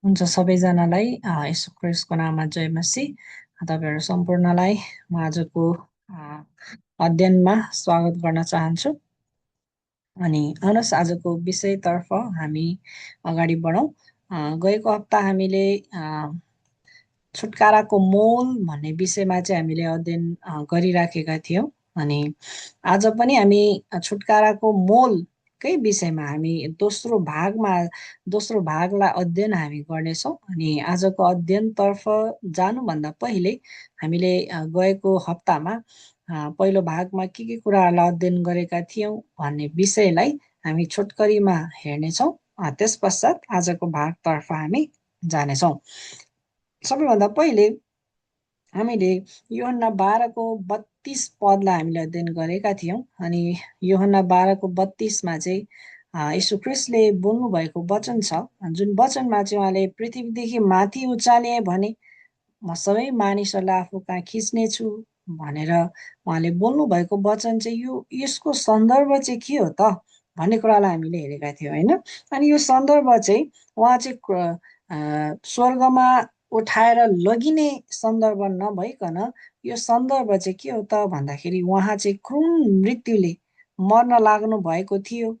हुन्छ सबैजनालाई यीशु ख्रिस्टको नाममा जय मसीह। तपाईँहरू सम्पूर्णलाई म आजको अध्ययनमा स्वागत गर्न चाहन्छु। अनि आउनुहोस् आजको विषयतर्फ हामी अगाडि बढौँ। गएको हप्ता हामीले छुटकाराको मोल भन्ने विषयमा चाहिँ हामीले अध्ययन गरिराखेका थियौँ। अनि आज पनि हामी छुटकाराको मोलकै विषयमा हामी दोस्रो भागलाई अध्ययन हामी गर्नेछौँ। अनि आजको अध्ययनतर्फ जानुभन्दा पहिले हामीले गएको हप्तामा पहिलो भागमा के कुराहरूलाई अध्ययन गरेका थियौँ भन्ने विषयलाई हामी छोटकरीमा हेर्नेछौँ। त्यस पश्चात आजको भागतर्फ हामी जानेछौँ। सबैभन्दा पहिले हामीले यूहन्ना 12को 32 पदलाई हामीले अध्ययन गरेका थियौँ। अनि यूहन्ना 12को 32मा चाहिँ यीशु ख्रिस्टले बोल्नु भएको वचन छ, जुन वचनमा चाहिँ उहाँले पृथ्वीदेखि माथि उचाले भने म सबै मानिसहरूलाई आफू कहाँ खिच्नेछु भनेर उहाँले बोल्नु भएको वचन चाहिँ यसको सन्दर्भ चाहिँ के हो त भन्ने कुरालाई हामीले हेरेका थियौँ होइन। अनि यो सन्दर्भ चाहिँ उहाँ चाहिँ स्वर्गमा उठाएर लगिने सन्दर्भ नभइकन यो सन्दर्भ चाहिँ के हो त भन्दाखेरि उहाँ चाहिँ क्रूर मृत्युले मर्न लाग्नु भएको थियो।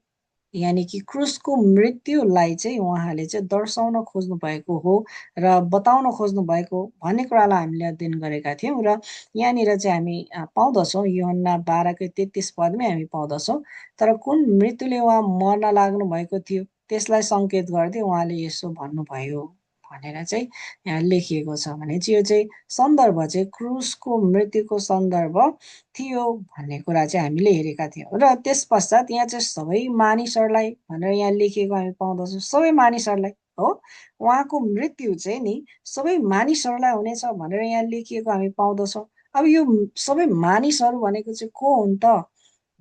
यानि कि क्रुसको मृत्युलाई चाहिँ उहाँले चाहिँ दर्शाउन खोज्नु भएको हो र बताउन खोज्नु भएको भन्ने कुरालाई हामीले अध्ययन गरेका थियौँ। र यहाँनिर चाहिँ हामी पाउँदछौँ यूहन्ना 12को 33 पदमै हामी पाउँदछौँ, तर कुन मृत्युले उहाँ मर्न लाग्नु भएको थियो त्यसलाई सङ्केत गर्दै उहाँले यसो भन्नुभयो भनेर चाहिँ यहाँ लेखिएको छ। भने चाहिँ यो चाहिँ सन्दर्भ चाहिँ क्रुसको मृत्युको सन्दर्भ थियो भन्ने कुरा चाहिँ हामीले हेरेका थियौँ। र त्यस पश्चात यहाँ चाहिँ सबै मानिसहरूलाई भनेर यहाँ लेखिएको हामी पाउँदछौँ, सबै मानिसहरूलाई हो। उहाँको मृत्यु चाहिँ नि सबै मानिसहरूलाई हुनेछ भनेर यहाँ लेखिएको हामी पाउँदछौँ। अब यो सबै मानिसहरू भनेको चाहिँ को हुन् त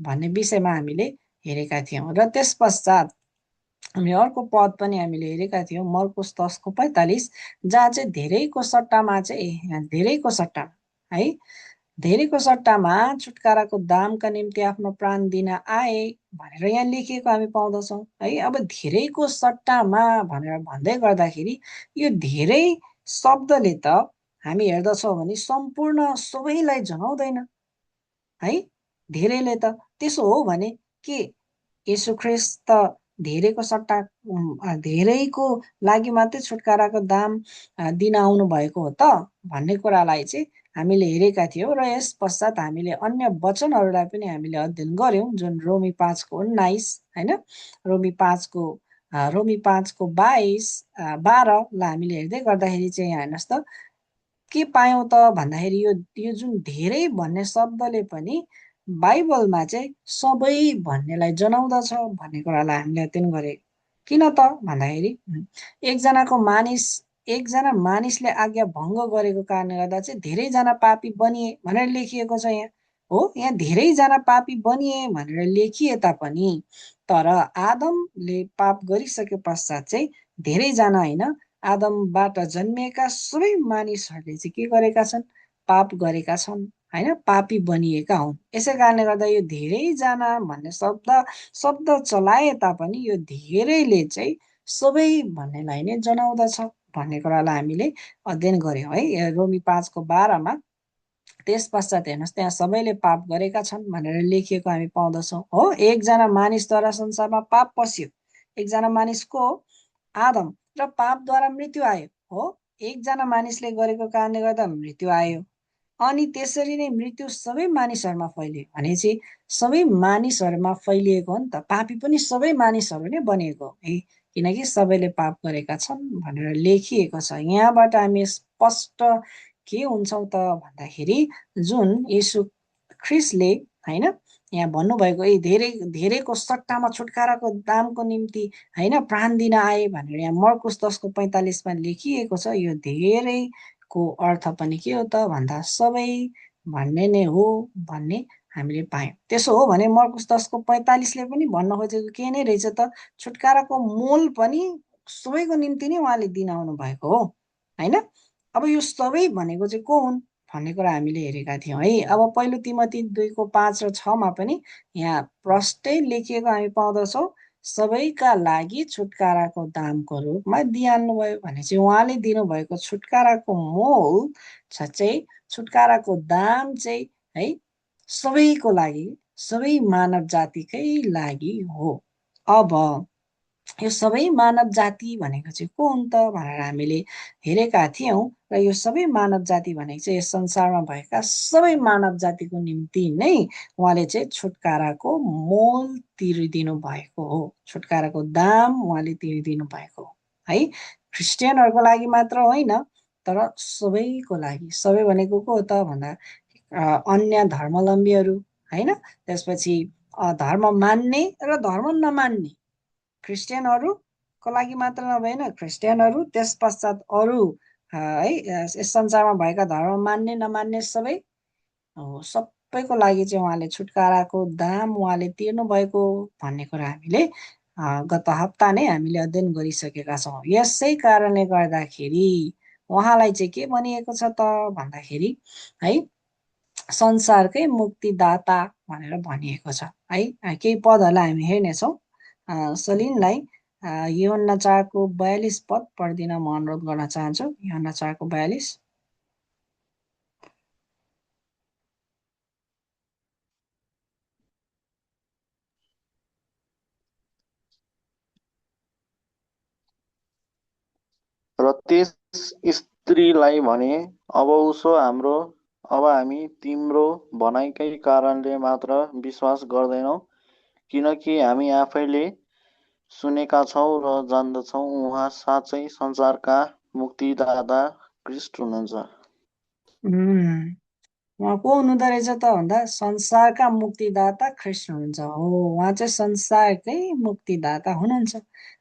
भन्ने विषयमा हामीले हेरेका थियौँ। र त्यस पश्चात हामी अर्को पद पनि हामीले हेरेका थियौँ, मर्कुस 10को 45, जहाँ चाहिँ धेरैको सट्टामा चाहिँ धेरैको सट्टामा है धेरैको सट्टामा छुटकाराको दामका निम्ति आफ्नो प्राण दिन आए भनेर यहाँ लेखिएको हामी पाउँदछौँ है। अब धेरैको सट्टामा भनेर भन्दै गर्दाखेरि यो धेरै शब्दले त हामी हेर्दछौँ भने सम्पूर्ण सबैलाई जनाउँदैन है। धेरैले त त्यसो हो भने के यीशु ख्रिस्ट त धेरैको सट्टा धेरैको लागि मात्रै छुटकाराको दाम दिन आउनु भएको हो त भन्ने कुरालाई चाहिँ हामीले हेरेका थियौँ। र यस पश्चात हामीले अन्य वचनहरूलाई पनि हामीले अध्ययन गऱ्यौँ, जुन रोमी 5को 19 होइन, रोमी 5को 22-12लाई हामीले हेर्दै गर्दाखेरि चाहिँ यहाँ हेर्नुहोस् त के पायौँ त भन्दाखेरि यो जुन धेरै भन्ने शब्दले पनि बाइबलमा चाहिँ सबै भन्नेलाई जनाउँदछ भन्ने कुरालाई हामीले अध्ययन गरे। किन त भन्दाखेरि एकजना मानिसले आज्ञा भङ्ग गरेको कारणले गर्दा चाहिँ धेरैजना पापी बनिए भनेर लेखिएको छ यहाँ हो। यहाँ धेरैजना पापी बनिए भनेर लेखिए तापनि तर आदमले पाप गरिसके पश्चात चाहिँ धेरैजना होइन, आदमबाट जन्मिएका सबै मानिसहरूले चाहिँ के गरेका छन्, पाप गरेका छन् होइन, पापी बनिएका हुन्। यसै कारणले गर्दा यो धेरैजना भन्ने शब्द चलाए तापनि यो धेरैले चाहिँ सबै भन्नेलाई नै जनाउँदछ भन्ने कुरालाई हामीले अध्ययन गर्यौँ है रोमी 5को 12मा। त्यस पश्चात हेर्नुहोस् त्यहाँ सबैले पाप गरेका छन् भनेर लेखिएको हामी पाउँदछौँ हो। एकजना मानिसद्वारा संसारमा पाप पस्यो, एकजना मानिसको आदम, र पापद्वारा मृत्यु आयो हो। एकजना मानिसले गरेको कारणले गर्दा मृत्यु आयो। अनि त्यसरी नै मृत्यु सबै मानिसहरूमा फैलियो भनेपछि सबै मानिसहरूमा फैलिएको हो नि त, पापी पनि सबै मानिसहरू नै बनिएको है, किनकि सबैले पाप गरेका छन् भनेर लेखिएको छ। यहाँबाट हामी स्पष्ट के हुन्छौँ त भन्दाखेरि जुन यीशु ख्रिस्टले होइन यहाँ भन्नुभएको धेरैको सट्टामा छुटकाराको दामको निम्ति होइन प्राण दिन आए भनेर यहाँ मर्कुस 10को 45मा लेखिएको छ। यो धेरैको अर्थ पनि के हो त भन्दा सबै भन्ने नै हो भन्ने हामीले पायौँ। त्यसो हो भने मर्कुस 10को 45ले पनि भन्न खोजेको के नै रहेछ त, छुटकाराको मोल पनि सबैको निम्ति नै उहाँले दिन आउनु भएको हो होइन। अब यो सबै भनेको चाहिँ को हुन् भन्ने कुरा हामीले हेरेका थियौँ है। अब पहिलो तिमोथी 2को 5 र 6मा पनि यहाँ प्रष्टै लेखिएको हामी पाउँदछौँ, सबैका लागि छुटकाराको दामको रूपमा दिइहाल्नुभयो भने चाहिँ उहाँले दिनुभएको छुटकाराको मोल चाहिँ छुटकाराको दाम चाहिँ है सबैको लागि, सबै मानव जातिकै लागि हो। अब यो सबै मानव जाति भनेको चाहिँ को हुन् त भनेर हामीले हेरेका थियौँ र यो सबै मानव जाति भनेको चाहिँ यस संसारमा भएका सबै मानव जातिको निम्ति नै उहाँले चाहिँ छुटकाराको मोल तिरिदिनु भएको हो, छुटकाराको दाम उहाँले तिरिदिनु भएको हो है। क्रिस्चियनहरूको लागि मात्र होइन तर सबैको लागि। सबै भनेको को हो त भन्दा अन्य धर्मावलम्बीहरू होइन, त्यसपछि धर्म मान्ने र धर्म नमान्ने क्रिस्चियनहरूको लागि मात्र नभएन, क्रिस्चियनहरू त्यस पश्चात अरू है यस संसारमा भएका धर्म मान्ने नमान्ने सबै सबैको लागि चाहिँ उहाँले छुटकाराको दाम उहाँले तिर्नु भएको भन्ने कुरा हामीले गत हप्ता नै हामीले अध्ययन गरिसकेका छौँ। यसै कारणले गर्दाखेरि उहाँलाई चाहिँ के भनिएको छ त भन्दाखेरि है संसारकै मुक्तिदाता भनेर भनिएको छ है। केही पदहरूलाई हामी हेर्नेछौँ। सलिनलाई यूहन्ना 4को 42 पद पढ्दिन म अनुरोध गर्न चाहन्छु। यूहन्ना 4को 42। र त्यस स्त्रीलाई भने, अब उसो हाम्रो, अब हामी तिम्रो भनाइकै कारणले मात्र विश्वास गर्दैनौँ, किनकि हामी आफैले सुनेका छौँ र जान्दछौँ उहाँ साँच्चै संसारका मुक्तिदाता ख्रीष्ट हुनुहुन्छ। उहाँ को हुनुहुँदो रहेछ त भन्दा संसारका मुक्तिदाता ख्रीष्ट हुनुहुन्छ। हो, उहाँ चाहिँ संसारकै मुक्तिदाता हुनुहुन्छ।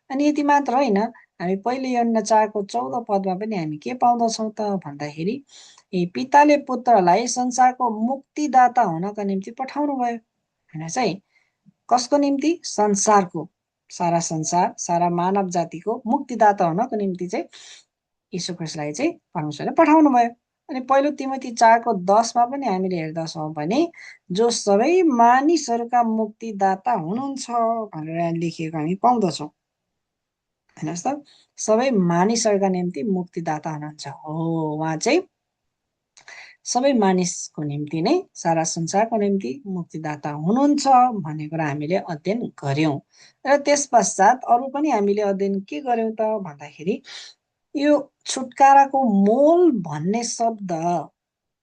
अनि यति मात्र होइन, हामी पहिले यूहन्ना 4को 14 पदमा पनि हामी के पाउँदछौँ त भन्दाखेरि पिताले पुत्रलाई संसारको मुक्तिदाता हुनका निम्ति पठाउनु भयो होइन चाहिँ। कसको निम्ति? संसारको, सारा संसार सारा मानव जातिको मुक्तिदाता हुनको निम्ति चाहिँ यीशु ख्रीष्टलाई चाहिँ परमेश्वरले पठाउनु भयो। अनि पहिलो तिमोथी 4को 10मा पनि हामीले हेर्दछौँ भने जो सबै मानिसहरूका मुक्तिदाता हुनुहुन्छ भनेर लेखिएको हामी पाउँदछौँ। हेर्नुहोस् त, सबै मानिसहरूका निम्ति मुक्तिदाता हुनुहुन्छ। हो, उहाँ चाहिँ सबै मानिसको निम्ति नै, सारा संसारको निम्ति मुक्तिदाता हुनुहुन्छ भन्ने कुरा हामीले अध्ययन गर्यौँ। र त्यस पश्चात अरू पनि हामीले अध्ययन के गर्यौँ त भन्दाखेरि यो छुटकाराको मोल भन्ने शब्द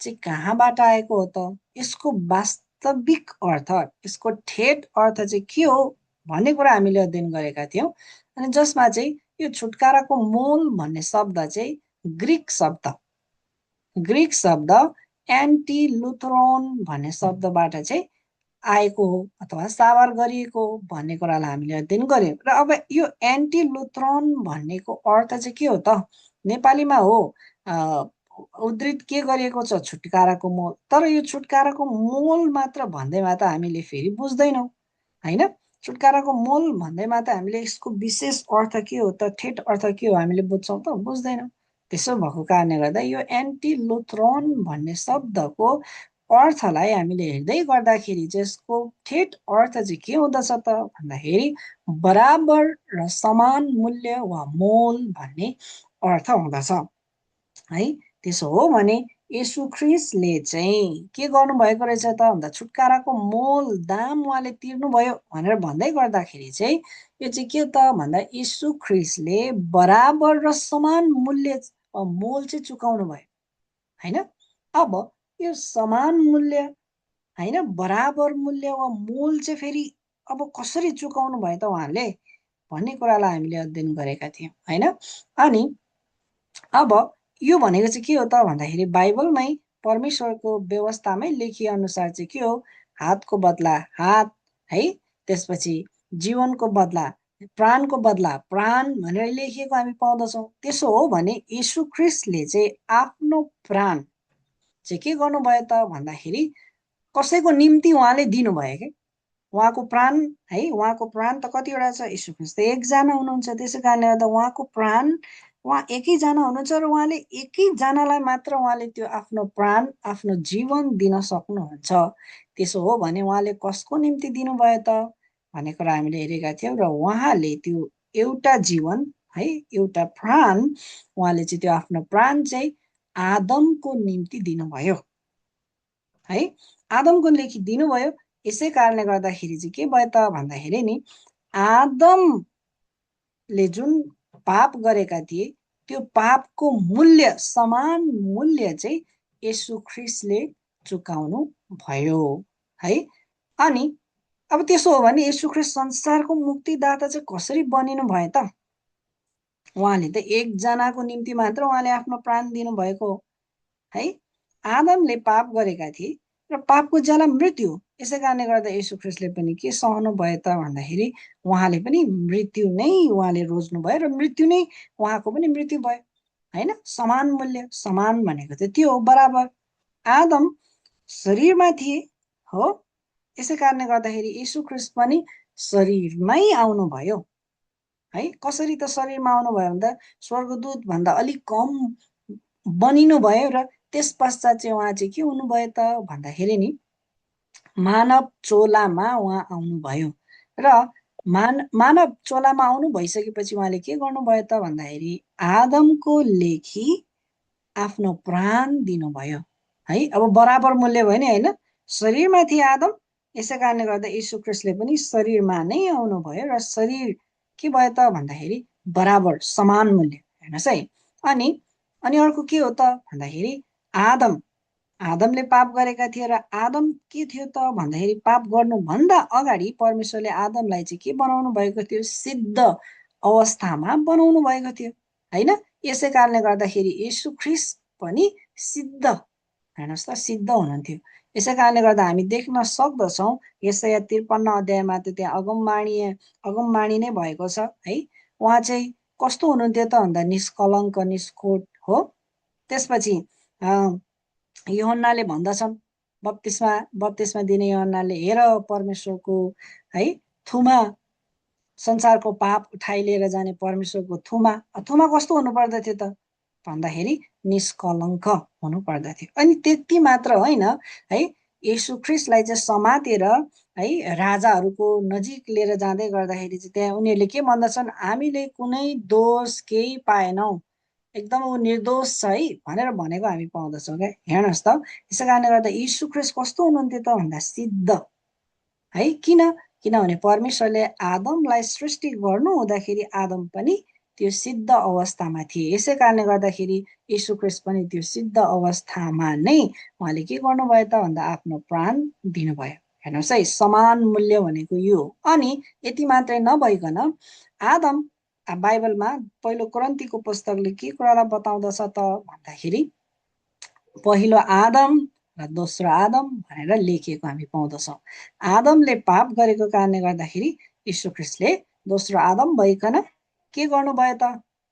चाहिँ कहाँबाट आएको हो त, यसको वास्तविक अर्थ, यसको ठेट अर्थ चाहिँ के हो भन्ने कुरा हामीले अध्ययन गरेका थियौँ। अनि जसमा चाहिँ यो छुटकाराको मोल भन्ने शब्द चाहिँ ग्रिक शब्द एन्टी लुथरोन भन्ने शब्दबाट चाहिँ आएको हो अथवा सावार गरिएको हो भन्ने कुरालाई हामीले अध्ययन गर्यौँ। र अब यो एन्टी लुथरोन भन्नेको अर्थ चाहिँ के हो त? नेपालीमा हो उद्धृत के गरिएको छ? छुटकाराको मोल। तर यो छुटकाराको मोल मात्र भन्दैमा त हामीले फेरि बुझ्दैनौँ होइन। छुटकाराको मोल भन्दैमा त हामीले यसको विशेष अर्थ के हो त, ठेट अर्थ के हो हामीले बुझ्छौँ त? बुझ्दैनौँ। त्यसो भएको कारणले गर्दा यो एन्टी लुथरोन भन्ने शब्दको अर्थलाई हामीले हेर्दै गर्दाखेरि चाहिँ यसको ठेट अर्थ चाहिँ के हुँदछ त भन्दाखेरि बराबर र समान मूल्य वा मोल भन्ने अर्थ हुँदछ है। त्यसो हो भने येशू ख्रीष्टले चाहिँ के गर्नुभएको रहेछ त भन्दा छुटकाराको मोल दाम उहाँले तिर्नुभयो भनेर भन्दै गर्दाखेरि चाहिँ यो चाहिँ के त भन्दा येशू ख्रीष्टले बराबर र समान मूल्य मोल चाहिँ चुकाउनु भयो होइन। अब यो समान मूल्य होइन, बराबर मूल्य वा मोल चाहिँ फेरि अब कसरी चुकाउनु भयो त उहाँले भन्ने कुरालाई हामीले अध्ययन गरेका थियौँ होइन। अनि अब यो भनेको चाहिँ के हो त भन्दाखेरि बाइबलमै परमेश्वरको व्यवस्थामै लेखिए अनुसार चाहिँ के हो, हातको बदला हात है, त्यसपछि जीवनको बदला प्राणको बदला प्राण भनेर लेखिएको हामी पाउँदछौँ। त्यसो हो भने येशू ख्रीष्टले चाहिँ आफ्नो प्राण चाहिँ के गर्नुभयो त भन्दाखेरि कसैको निम्ति उहाँले दिनुभयो के उहाँको प्राण है। उहाँको प्राण त कतिवटा छ? यीशु ख्रीष्ट एकजना हुनुहुन्छ। त्यसै कारणले गर्दा उहाँको प्राण उहाँ एकैजना हुनुहुन्छ र उहाँले एकैजनालाई मात्र उहाँले त्यो आफ्नो प्राण आफ्नो जीवन दिन सक्नुहुन्छ। त्यसो हो भने उहाँले कसको निम्ति दिनुभयो त भन्ने कुरा हामीले हेरेका थियौँ र उहाँले त्यो एउटा जीवन है एउटा प्राण उहाँले चाहिँ त्यो आफ्नो प्राण चाहिँ आदमको निम्ति दिनुभयो है आदमको निम्ति दिनुभयो। यसै कारणले गर्दाखेरि चाहिँ के भयो त भन्दाखेरि नि आदमले जुन पाप गरेका थिए त्यो पापको मूल्य समान मूल्य चाहिँ येशू ख्रिस्टले चुकाउनु भयो है। अनि अब त्यसो हो भने येशू ख्रिस्ट संसारको मुक्तिदाता चाहिँ कसरी बनिनु भयो त? उहाँले त एकजनाको निम्ति मात्र उहाँले आफ्नो प्राण दिनुभएको है। आदमले पाप गरेका थिए र पापको ज्याला मृत्यु। यसै कारणले गर्दा येशू ख्रिस्टले पनि के सहनु भयो त भन्दाखेरि उहाँले पनि मृत्यु नै उहाँले रोज्नु भयो र मृत्यु नै उहाँको पनि मृत्यु भयो होइन। समान मूल्य, समान भनेको चाहिँ त्यो हो, बराबर। आदम शरीरमा थिए हो, यसै कारणले गर्दाखेरि येशू ख्रिस्ट पनि शरीरमै आउनुभयो है। कसरी त शरीरमा आउनुभयो भन्दा स्वर्गदूत भन्दा अलिक कम बनिनु भयो र त्यस पश्चात चाहिँ उहाँ चाहिँ के हुनुभयो त भन्दाखेरि नि मानव चोलामा उहाँ आउनुभयो र मानव चोलामा आउनु भइसकेपछि उहाँले के गर्नुभयो त भन्दाखेरि आदमको लेखी आफ्नो प्राण दिनुभयो है। अब बराबर मूल्य भयो नि होइन। शरीरमा थिए आदम, यसै कारणले गर्दा येशू ख्रिस्टले पनि शरीरमा नै आउनुभयो र शरीर के भयो त भन्दाखेरि बराबर समान मूल्य। हेर्नुहोस् है। अनि अर्को के हो त भन्दाखेरि आदमले पाप गरेका थिए र आदम के थियो त भन्दाखेरि पाप गर्नुभन्दा अगाडि परमेश्वरले आदमलाई चाहिँ के बनाउनु भएको थियो? सिद्ध अवस्थामा बनाउनु भएको थियो होइन। यसै कारणले गर्दाखेरि येशू ख्रिस्ट पनि सिद्ध, हेर्नुहोस् त, सिद्ध हुनुहुन्थ्यो। यसै कारणले गर्दा हामी देख्न सक्दछौँ यसाया 53 अध्यायमा त त्यहाँ अगमवाणी नै भएको छ है। उहाँ चाहिँ कस्तो हुनुहुन्थ्यो त भन्दा निष्कलङ्क निष्कोट हो। त्यसपछि यूहन्नाले भन्दछन्, बप्तिस्मा दिने यूहन्नाले, हेर परमेश्वरको है थुमा, संसारको पाप उठाइ लिएर जाने परमेश्वरको थुमा कस्तो हुनु पर्दथ्यो त भन्दाखेरि निष्कलङ्क हुनु पर्दथ्यो। अनि त्यति मात्र होइन है, येशू ख्रिस्टलाई चाहिँ समातेर है राजाहरूको नजिक लिएर जाँदै गर्दाखेरि चाहिँ त्यहाँ उनीहरूले के भन्दछन्? हामीले कुनै दोष केही पाएनौँ, एकदम ऊ निर्दोष छ है भनेर भनेको हामी पाउँदछौँ क्या। हेर्नुहोस् त, यसै कारणले गर्दा येशू ख्रिस्ट कस्तो हुनुहुन्थ्यो त भन्दा सिद्ध है। किनभने परमेश्वरले आदमलाई सृष्टि गर्नु हुँदाखेरि आदम पनि त्यो सिद्ध अवस्थामा थिए। यसै कारणले गर्दाखेरि येशू ख्रिस्ट पनि त्यो सिद्ध अवस्थामा नै उहाँले के गर्नुभयो त भन्दा आफ्नो प्राण दिनुभयो। हेर्नुहोस् है, समान मूल्य भनेको यो हो। अनि यति मात्रै नभइकन आदम बाइबलमा पहिलो कोरिन्थीको पुस्तकले के कुरालाई बताउँदछ त भन्दाखेरि पहिलो आदम र दोस्रो आदम भनेर लेखिएको हामी पाउँदछौँ। आदमले पाप गरेको कारणले गर्दाखेरि येशू ख्रिस्टले दोस्रो आदम भइकन के गर्नुभयो त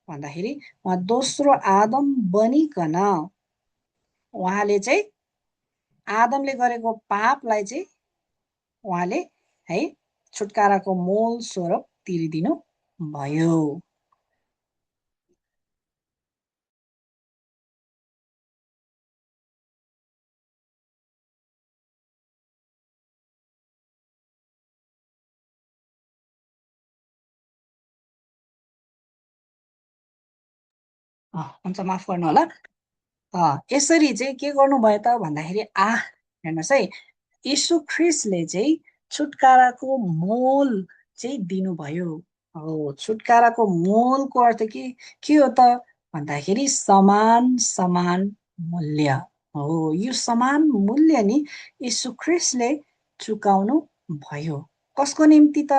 भन्दाखेरि उहाँ दोस्रो आदम बनिकन उहाँले चाहिँ आदमले गरेको पापलाई चाहिँ उहाँले है छुटकाराको मूल स्वरूप तिरिदिनु भयो। हुन्छ, माफ गर्नु होला। यसरी चाहिँ के गर्नुभयो त भन्दाखेरि हेर्नुहोस् है, येशू ख्रिस्टले चाहिँ छुटकाराको मोल चाहिँ दिनुभयो हो। छुटकाराको मोलको अर्थ के हो त भन्दाखेरि समान मूल्य हो। यो समान मूल्य नि येशू ख्रिस्टले चुकाउनु भयो। कसको निम्ति त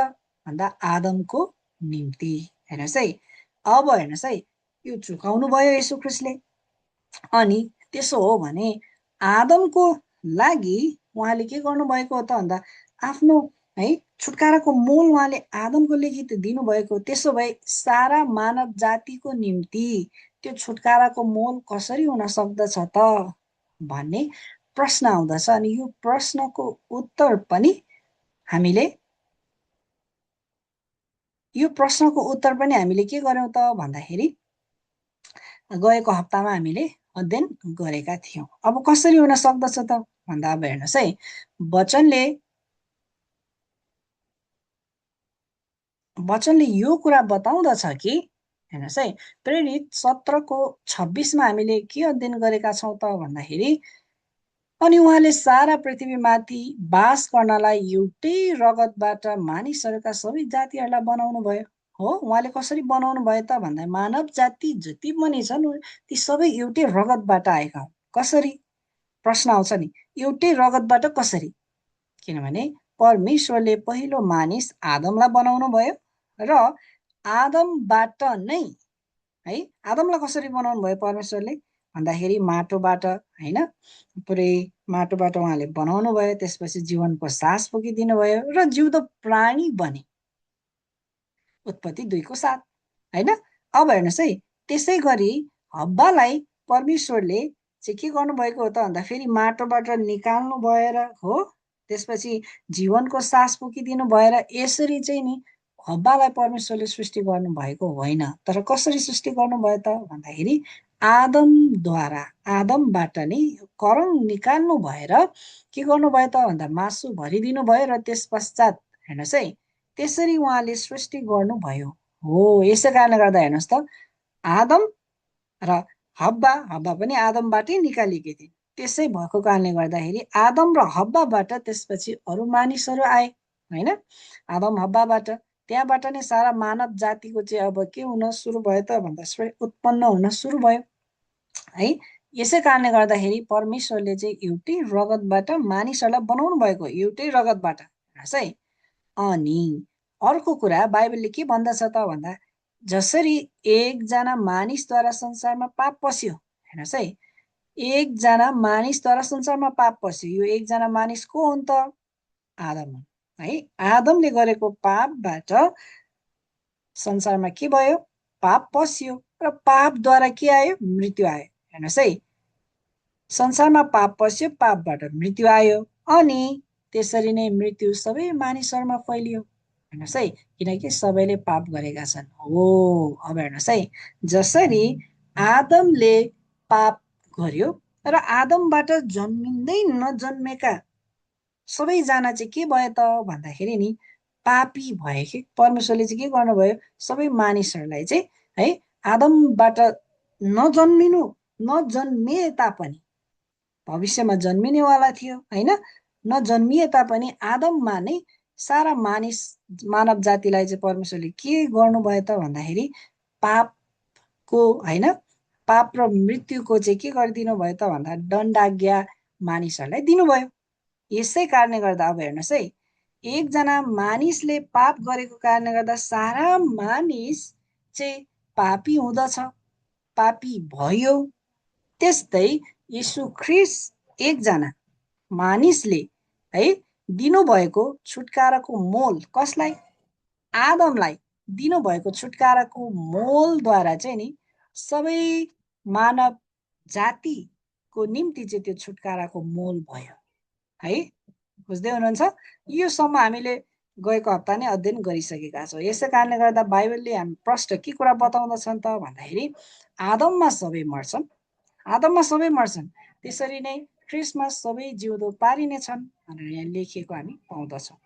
भन्दा आदमको निम्ति। हेर्नुहोस् है, अब हेर्नुहोस् है, यो चुकाउनु भयो येशू ख्रिस्टले। अनि त्यसो हो भने आदमको लागि उहाँले के गर्नुभएको हो त भन्दा आफ्नो है छुटकाराको मोल उहाँले आदमको लागि त दिनुभएको। त्यसो भए सारा मानव जातिको निम्ति त्यो छुटकाराको मोल कसरी हुन सक्दछ त भन्ने प्रश्न आउँदछ। अनि यो प्रश्नको उत्तर पनि हामीले के गर्यौं त भन्दाखेरि गएको हप्तामा हामीले अध्ययन गरेका थियौँ। अब कसरी हुन सक्दछ त भन्दा अब हेर्नुहोस् है, वचनले वचनले यो कुरा बताउँदछ कि हेर्नुहोस् है, प्रेरित 17:26 हामीले के अध्ययन गरेका छौँ त भन्दाखेरि, अनि उहाँले सारा पृथ्वीमाथि बास गर्नलाई एउटै रगतबाट मानिसहरूका सबै जातिहरूलाई बनाउनु भयो। हो, उहाँले कसरी बनाउनु भयो त भन्दा मानव जाति जति पनि छन् ती सबै एउटै रगतबाट आएका हुन्। कसरी? प्रश्न आउँछ नि, एउटै रगतबाट कसरी? किनभने परमेश्वरले पहिलो मानिस आदमलाई बनाउनु भयो र आदमबाट नै है, आदमलाई कसरी बनाउनु भयो परमेश्वरले भन्दाखेरि माटोबाट, होइन, पुरै माटोबाट उहाँले बनाउनु भयो। त्यसपछि जीवनको सास फुकिदिनु भयो र जिउँदो प्राणी बने। उत्पत्ति 2:7, होइन। अब हेर्नुहोस् है, त्यसै गरी हब्बालाई परमेश्वरले चाहिँ के गर्नुभएको हो त भन्दा फेरि माटोबाट निकाल्नु भएर हो, त्यसपछि जीवनको सास फुकिदिनु भएर यसरी चाहिँ नि हब्बालाई परमेश्वरले सृष्टि गर्नुभएको होइन। तर कसरी सृष्टि गर्नुभयो त भन्दाखेरि आदमद्वारा, आदमबाट नै करङ निकाल्नु भएर के गर्नुभयो त भन्दा मासु भरिदिनु भयो र त्यस पश्चात हेर्नुहोस् है, त्यसरी उहाँले सृष्टि गर्नुभयो। हो, यसै कारणले गर्दा हेर्नुहोस् त, आदम र हब्बा, हब्बा पनि आदमबाटै निकालिएकी थिए। त्यसै भएको कारणले गर्दाखेरि आदम र हब्बाबाट त्यसपछि अरू मानिसहरू आए, होइन। आदम हब्बाबाट, त्यहाँबाट नै सारा मानव जातिको चाहिँ अब के हुन सुरु भयो त भन्दा उत्पन्न हुन सुरु भयो, है। यसै कारणले गर्दाखेरि परमेश्वरले चाहिँ एउटै रगतबाट मानिसहरूलाई बनाउनु भएको, एउटै रगतबाट, है। अनि अर्को कुरा बाइबलले के भन्दछ त भन्दा, जसरी एकजना मानिसद्वारा संसारमा पाप पस्यो, हेर्नुहोस् है, एकजना मानिसद्वारा संसारमा पाप पस्यो। यो एकजना मानिस को हुन् त? आदम हुन्, है। आदमले गरेको पापबाट संसारमा के भयो? पाप पस्यो र पापद्वारा के आयो? मृत्यु आयो। हेर्नुहोस् है, संसारमा पाप पस्यो, पापबाट मृत्यु आयो, अनि त्यसरी नै मृत्यु सबै मानिसहरूमा फैलियो। हेर्नुहोस् है, किनकि सबैले पाप गरेका छन्। हो, अब हेर्नुहोस् है, जसरी आदमले पाप गर्यो र आदमबाट जन्मिँदै नजन्मेका सबैजना चाहिँ के भयो त भन्दाखेरि नि पापी भए कि परमेश्वरले चाहिँ के गर्नुभयो? सबै मानिसहरूलाई चाहिँ, है, आदमबाट नजन्मिए तापनि, भविष्यमा जन्मिनेवाला थियो, होइन, नजन्मिए तापनि आदममा नै सारा मानव जातिलाई चाहिँ परमेश्वरले के गर्नुभयो त भन्दाखेरि पापको, होइन, पाप र मृत्युको चाहिँ के गरिदिनु भयो त भन्दा दण्डाज्ञा मानिसहरूलाई दिनुभयो। यसै कारणले गर्दा अब हेर्नुहोस् है, एकजना मानिसले पाप गरेको कारणले गर्दा सारा मानिस चाहिँ पापी हुँदछ, पापी भयो। त्यस्तै यीशु ख्रीष्ट एकजना मानिसले, है, दिनुभएको छुटकाराको मोल कसलाई? आदमलाई दिनुभएको छुटकाराको मोलद्वारा चाहिँ नि सबै मानव जातिको निम्ति चाहिँ त्यो छुटकाराको मोल भयो, है। बुझ्दै हुनुहुन्छ? योसम्म हामीले गएको हप्ता नै अध्ययन गरिसकेका छौँ। यसै कारणले गर्दा बाइबलले हामी प्रष्ट के कुरा बताउँदछन् त भन्दाखेरि आदममा सबै मर्छन्, आदममा सबै मर्छन्, त्यसरी नै ख्रीष्टमा सबै जिउँदो पारिनेछन् भनेर यहाँ लेखिएको हामी पाउँदछौँ,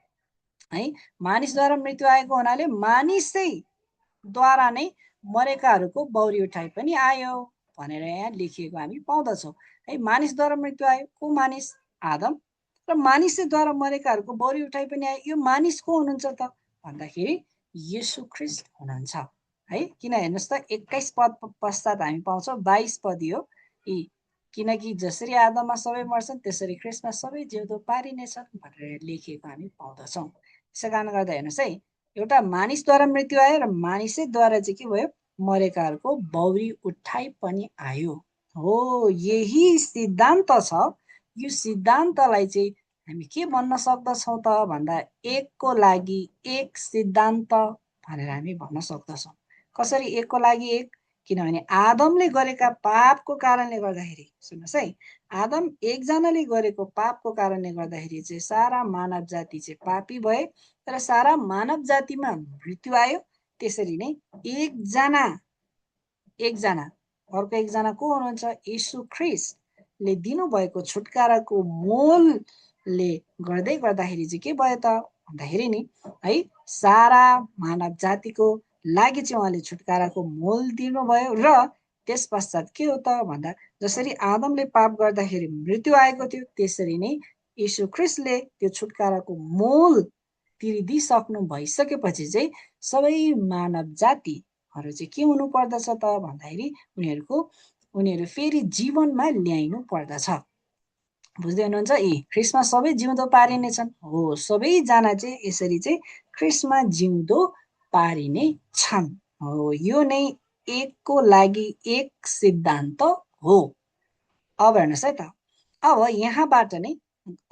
है। मानिसद्वारा मृत्यु आएको हुनाले मानिसैद्वारा नै मरेकाहरूको बौरी उठाइ पनि आयो भनेर यहाँ लेखिएको हामी पाउँदछौँ, है। मानिसद्वारा मृत्यु आयो, को मानिस? आदम। र मानिसद्वारा मरेकाहरूको बौरी उठाइ पनि आयो। यो मानिस को हुनुहुन्छ त भन्दाखेरि यीशु ख्रीष्ट हुनुहुन्छ, है। किन हेर्नुहोस् त, 21 पद पश्चात हामी पाउँछौँ 22 पद हो, किनकि जसरी आदममा सबै मर्छन् त्यसरी ख्रीष्टमा सबै जिउँदो पारिनेछन् भनेर लेखिएको हामी पाउँदछौँ। त्यसै कारणले गर्दा हेर्नुहोस् है, एउटा मानिसद्वारा मृत्यु आयो र मानिसैद्वारा चाहिँ के भयो? मरेकाहरूको बौरी उठाइ पनि आयो। हो, यही सिद्धान्त छ। यो सिद्धान्तलाई चाहिँ हामी के भन्न सक्दछौँ त भन्दा एकको लागि एक सिद्धान्त भनेर हामी भन्न सक्दछौँ। कसरी एकको लागि एक? किनभने आदमले गरेका पापको कारणले गर्दाखेरि, सुन्नुहोस् है, आदम एकजनाले गरेको पापको कारणले गर्दाखेरि चाहिँ सारा मानव जाति चाहिँ पापी भए र सारा मानव जातिमा मृत्यु आयो। त्यसरी नै एकजना अर्को एकजना को हुनुहुन्छ? यीशु ख्रीष्टले दिनुभएको छुटकाराको मोलले गर्दै गर्दाखेरि चाहिँ के भयो त भन्दाखेरि नि है सारा मानव जातिको लागि चाहिँ उहाँले छुटकाराको मोल दिनुभयो। र त्यस पश्चात के हो त भन्दा जसरी आदमले पाप गर्दाखेरि मृत्यु आएको थियो त्यसरी नै यीशु ख्रीष्टले त्यो छुटकाराको मोल तिरिदिइसक्नु भइसकेपछि चाहिँ सबै मानव जातिहरू चाहिँ के हुनु पर्दछ त भन्दाखेरि उनीहरू फेरि जीवनमा ल्याइनु पर्दछ। बुझ्दै हुनुहुन्छ? ख्रीष्टमा सबै जिउँदो पारिनेछन्। हो, सबैजना चाहिँ यसरी चाहिँ ख्रीष्टमा जिउँदो पारिने छन्। हो, यो नै एकको लागि एक सिद्धान्त हो। अब हेर्नुहोस् है त, अब यहाँबाट नै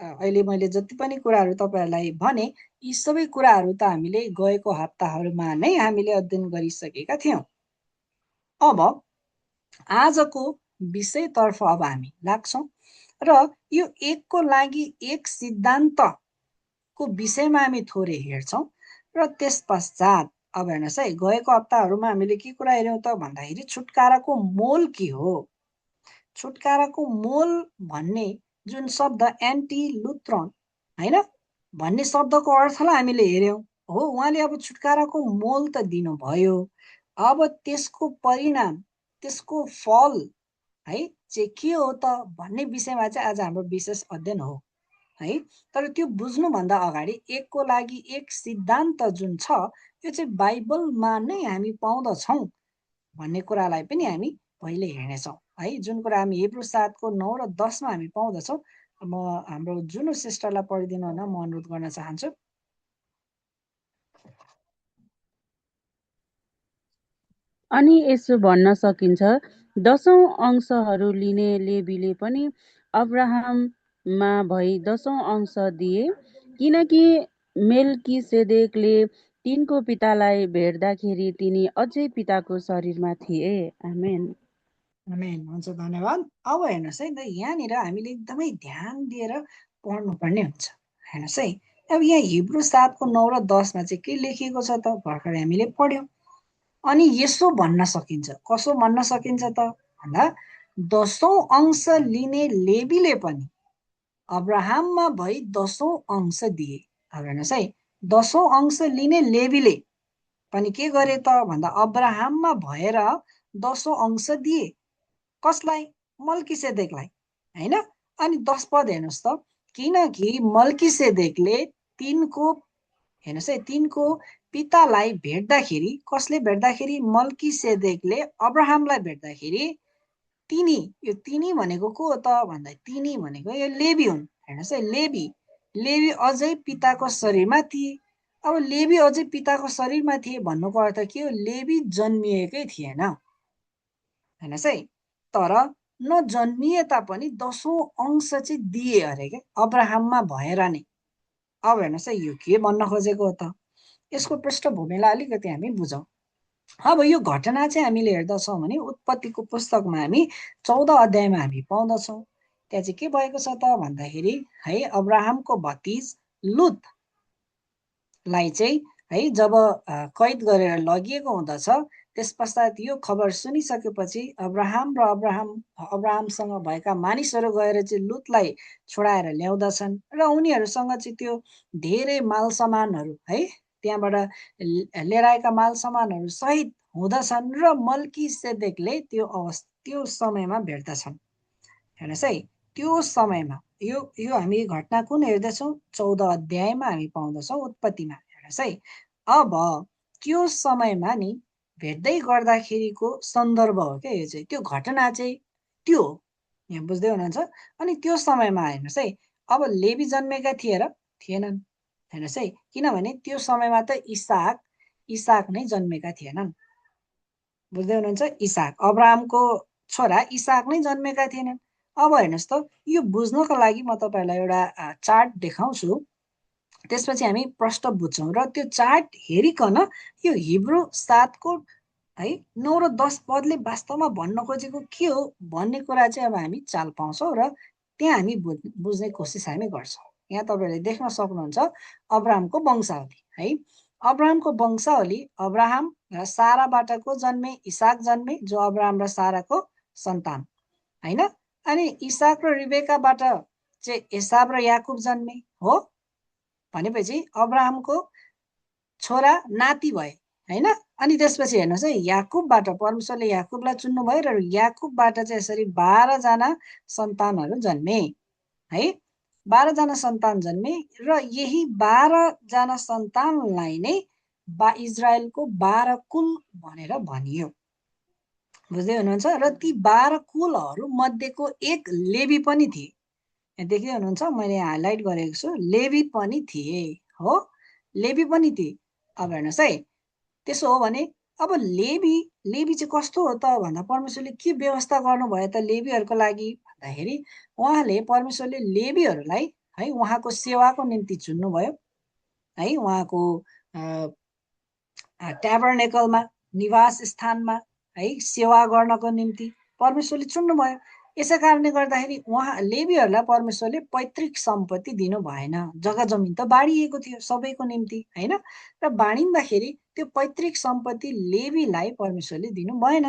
अहिले मैले जति पनि कुराहरू तपाईँहरूलाई भने यी सबै कुराहरू त हामीले गएको हप्ताहरूमा नै हामीले अध्ययन गरिसकेका थियौँ। अब आजको विषयतर्फ अब हामी लाग्छौँ र यो एकको लागि एक सिद्धान्तको विषयमा हामी थोरै हेर्छौँ र त्यस पश्चात अब हेर्नुहोस् है गएको हप्ताहरूमा हामीले के कुरा हेऱ्यौँ त भन्दाखेरि छुटकाराको मोल के हो। छुटकाराको मोल भन्ने जुन शब्द एन्टी लुथ्रन होइन भन्ने शब्दको अर्थलाई हामीले हेऱ्यौँ। हो, उहाँले अब छुटकाराको मोल त दिनुभयो, अब त्यसको परिणाम त्यसको फल है चाहिँ के हो त भन्ने विषयमा चाहिँ आज हाम्रो विशेष अध्ययन हो है। तर त्यो बुझ्नुभन्दा अगाडि एकको लागि एक सिद्धान्त जुन छ यो चाहिँ बाइबलमा नै हामी पाउँदछौँ भन्ने कुरालाई पनि हामी पहिले हेर्नेछौँ है। जुन कुरा हामी हिब्रू 7 को 9 र 10 मा हामी पाउँदछौँ। म हाम्रो जुन सिस्टरलाई पढिदिनु हुन म अनुरोध गर्न चाहन्छु। अनि यसो भन्न सकिन्छ, 10औं अंशहरू लिने लेवीले पनि अब्राहममा भई 10औं अंश दिए, किनकि मेल्किसेदेकले तिनको पितालाई भेट्दाखेरि तिनी अझै पिताको शरीरमा थिए। आमेन। आमेन। हुन्छ, धन्यवाद। अब हेर्नुहोस् है त, यहाँनिर हामीले एकदमै ध्यान दिएर पढ्नुपर्ने हुन्छ। हेर्नुहोस् है, अब यहाँ हिब्रू 7 को 9 र 10 मा चाहिँ के लेखिएको छ त भर्खरै हामीले पढ्यौँ। अनि यसो भन्न सकिन्छ, कसो भन्न सकिन्छ त भन्दा 10औं अंश लिने लेवीले पनि अब्राहममा भई 10औं अंश दिए। अब हेर्नुहोस् है, 10औं अंश लिने लेवीले पनि के गरे त भन्दा अब्राहममा भएर 10औं अंश दिए। कसलाई? मल्किसेदेकलाई होइन। अनि 10 पद हेर्नुहोस् त, किनकि मल्किसेदेकले तिनको हेर्नुहोस् है तिनको पितालाई भेट्दाखेरि, कसले भेट्दाखेरि? मल्किसेदेकले अब्राहमलाई भेट्दाखेरि तिनी, यो तिनी भनेको को हो त भन्दा तिनी भनेको यो लेवी हुन्। हेर्नुहोस् है, लेवी अझै पिताको शरीरमा थिए। अब लेवी अझै पिताको शरीरमा थिए भन्नुको अर्थ के हो? लेवी जन्मिएकै थिएन। हेर्नुहोस् है, तर नजन्मिए तापनि 10औं अंश चाहिँ दिए अरे के अब्राहममा भएर नै। अब हेर्नुहोस् है, यो के भन्न खोजेको हो त? यसको पृष्ठभूमिलाई अलिकति हामी बुझौँ। अब यो घटना चाहिँ हामीले हेर्दछौँ भने उत्पत्तिको पुस्तकमा हामी 14 अध्यायमा हामी पाउँदछौँ। त्यहाँ चाहिँ के भएको छ त भन्दाखेरि है अब्राहमको भतिज लुतलाई चाहिँ है जब कैद गरेर लगिएको हुँदछ, त्यस पश्चात यो खबर सुनिसकेपछि अब्राहमसँग भएका मानिसहरू गएर चाहिँ लुतलाई छोडाएर ल्याउँदछन् र उनीहरूसँग चाहिँ त्यो धेरै माल सामानहरू है त्यहाँबाट लिएर आएका माल सामानहरू सहित हुँदछन् र मल्किसेदेकले त्यो समयमा भेट्दछन्। हेर्नुहोस् है, त्यो समयमा यो हामी घटना कुन हेर्दछौँ? 14 अध्यायमा हामी पाउँदछौँ उत्पत्तिमा। हेर्नुहोस् है, अब त्यो समयमा नि भेट्दै गर्दाखेरिको सन्दर्भ हो क्या यो चाहिँ, त्यो घटना चाहिँ त्यो हो। यहाँ बुझ्दै हुनुहुन्छ? अनि त्यो समयमा हेर्नुहोस् है, अब लेवी जन्मेका थिए र थिएनन्। हेर्नुहोस् है, किनभने त्यो समयमा त इसाक नै जन्मेका थिएनन्। बुझ्दै हुनुहुन्छ? इसाक, अब्राहमको छोरा इसाक नै जन्मेका थिएनन्। अब हेर्नुहोस् त, यो बुझ्नको लागि म तपाईँहरूलाई एउटा चार्ट देखाउँछु, त्यसपछि हामी प्रश्न बुझ्छौँ। र त्यो चार्ट हेरिकन यो हिब्रू 7 को है 9 र 10 पदले वास्तवमा भन्न खोजेको के हो भन्ने कुरा चाहिँ अब हामी चाल पाउँछौँ र त्यहाँ हामी बुझ्ने कोसिस हामी गर्छौँ। यहाँ तपाईँहरूले देख्न सक्नुहुन्छ अब्राहमको वंशावली है। अब्राहमको वंशावली अब्राहम र साराबाटको जन्मे इसाक जन्मे, जो अब्राहम र साराको सन्तान होइन। अनि इसाक र रिबेकाबाट चाहिँ एसाव र याकुब जन्मे हो भनेपछि अब्राहमको छोरा नाति भए हैन। अनि त्यसपछि हेर्नुहोस् है, याकुबबाट परमेश्वरले याकुबलाई चुन्नुभयो र याकुबबाट चाहिँ यसरी 12 जना सन्तानहरू जन्मे है। 12 जना सन्तान जन्मे र यही 12 जना सन्तानलाई नै इजरायलको 12 कुल भनेर भनियो। बुझ्दै हुनुहुन्छ? र ती 12 कुलहरू मध्येको एक लेवी पनि थिए। देख्दै हुनुहुन्छ? मैले हाइलाइट गरेको छु, लेवी पनि थिए हो, लेवी पनि थिए। अब हेर्नुहोस् है, त्यसो हो भने अब लेवी चाहिँ कस्तो हो त भन्दा परमेश्वरले के व्यवस्था गर्नुभयो त लेवीहरूको लागि भन्दाखेरि उहाँले परमेश्वरले लेवीहरूलाई है उहाँको सेवाको निम्ति चुन्नुभयो है। उहाँको ट्याबर्नेकलमा निवास स्थानमा है सेवा गर्नको निम्ति परमेश्वरले चुन्नुभयो। यसै कारणले गर्दाखेरि उहाँ लेवीहरूलाई परमेश्वरले पैतृक सम्पत्ति दिनु भएन। जग्गा जमिन त बाँडिएको थियो सबैको निम्ति हैन, र बाँडिँदाखेरि त्यो पैतृक सम्पत्ति लेवीलाई परमेश्वरले दिनु भएन।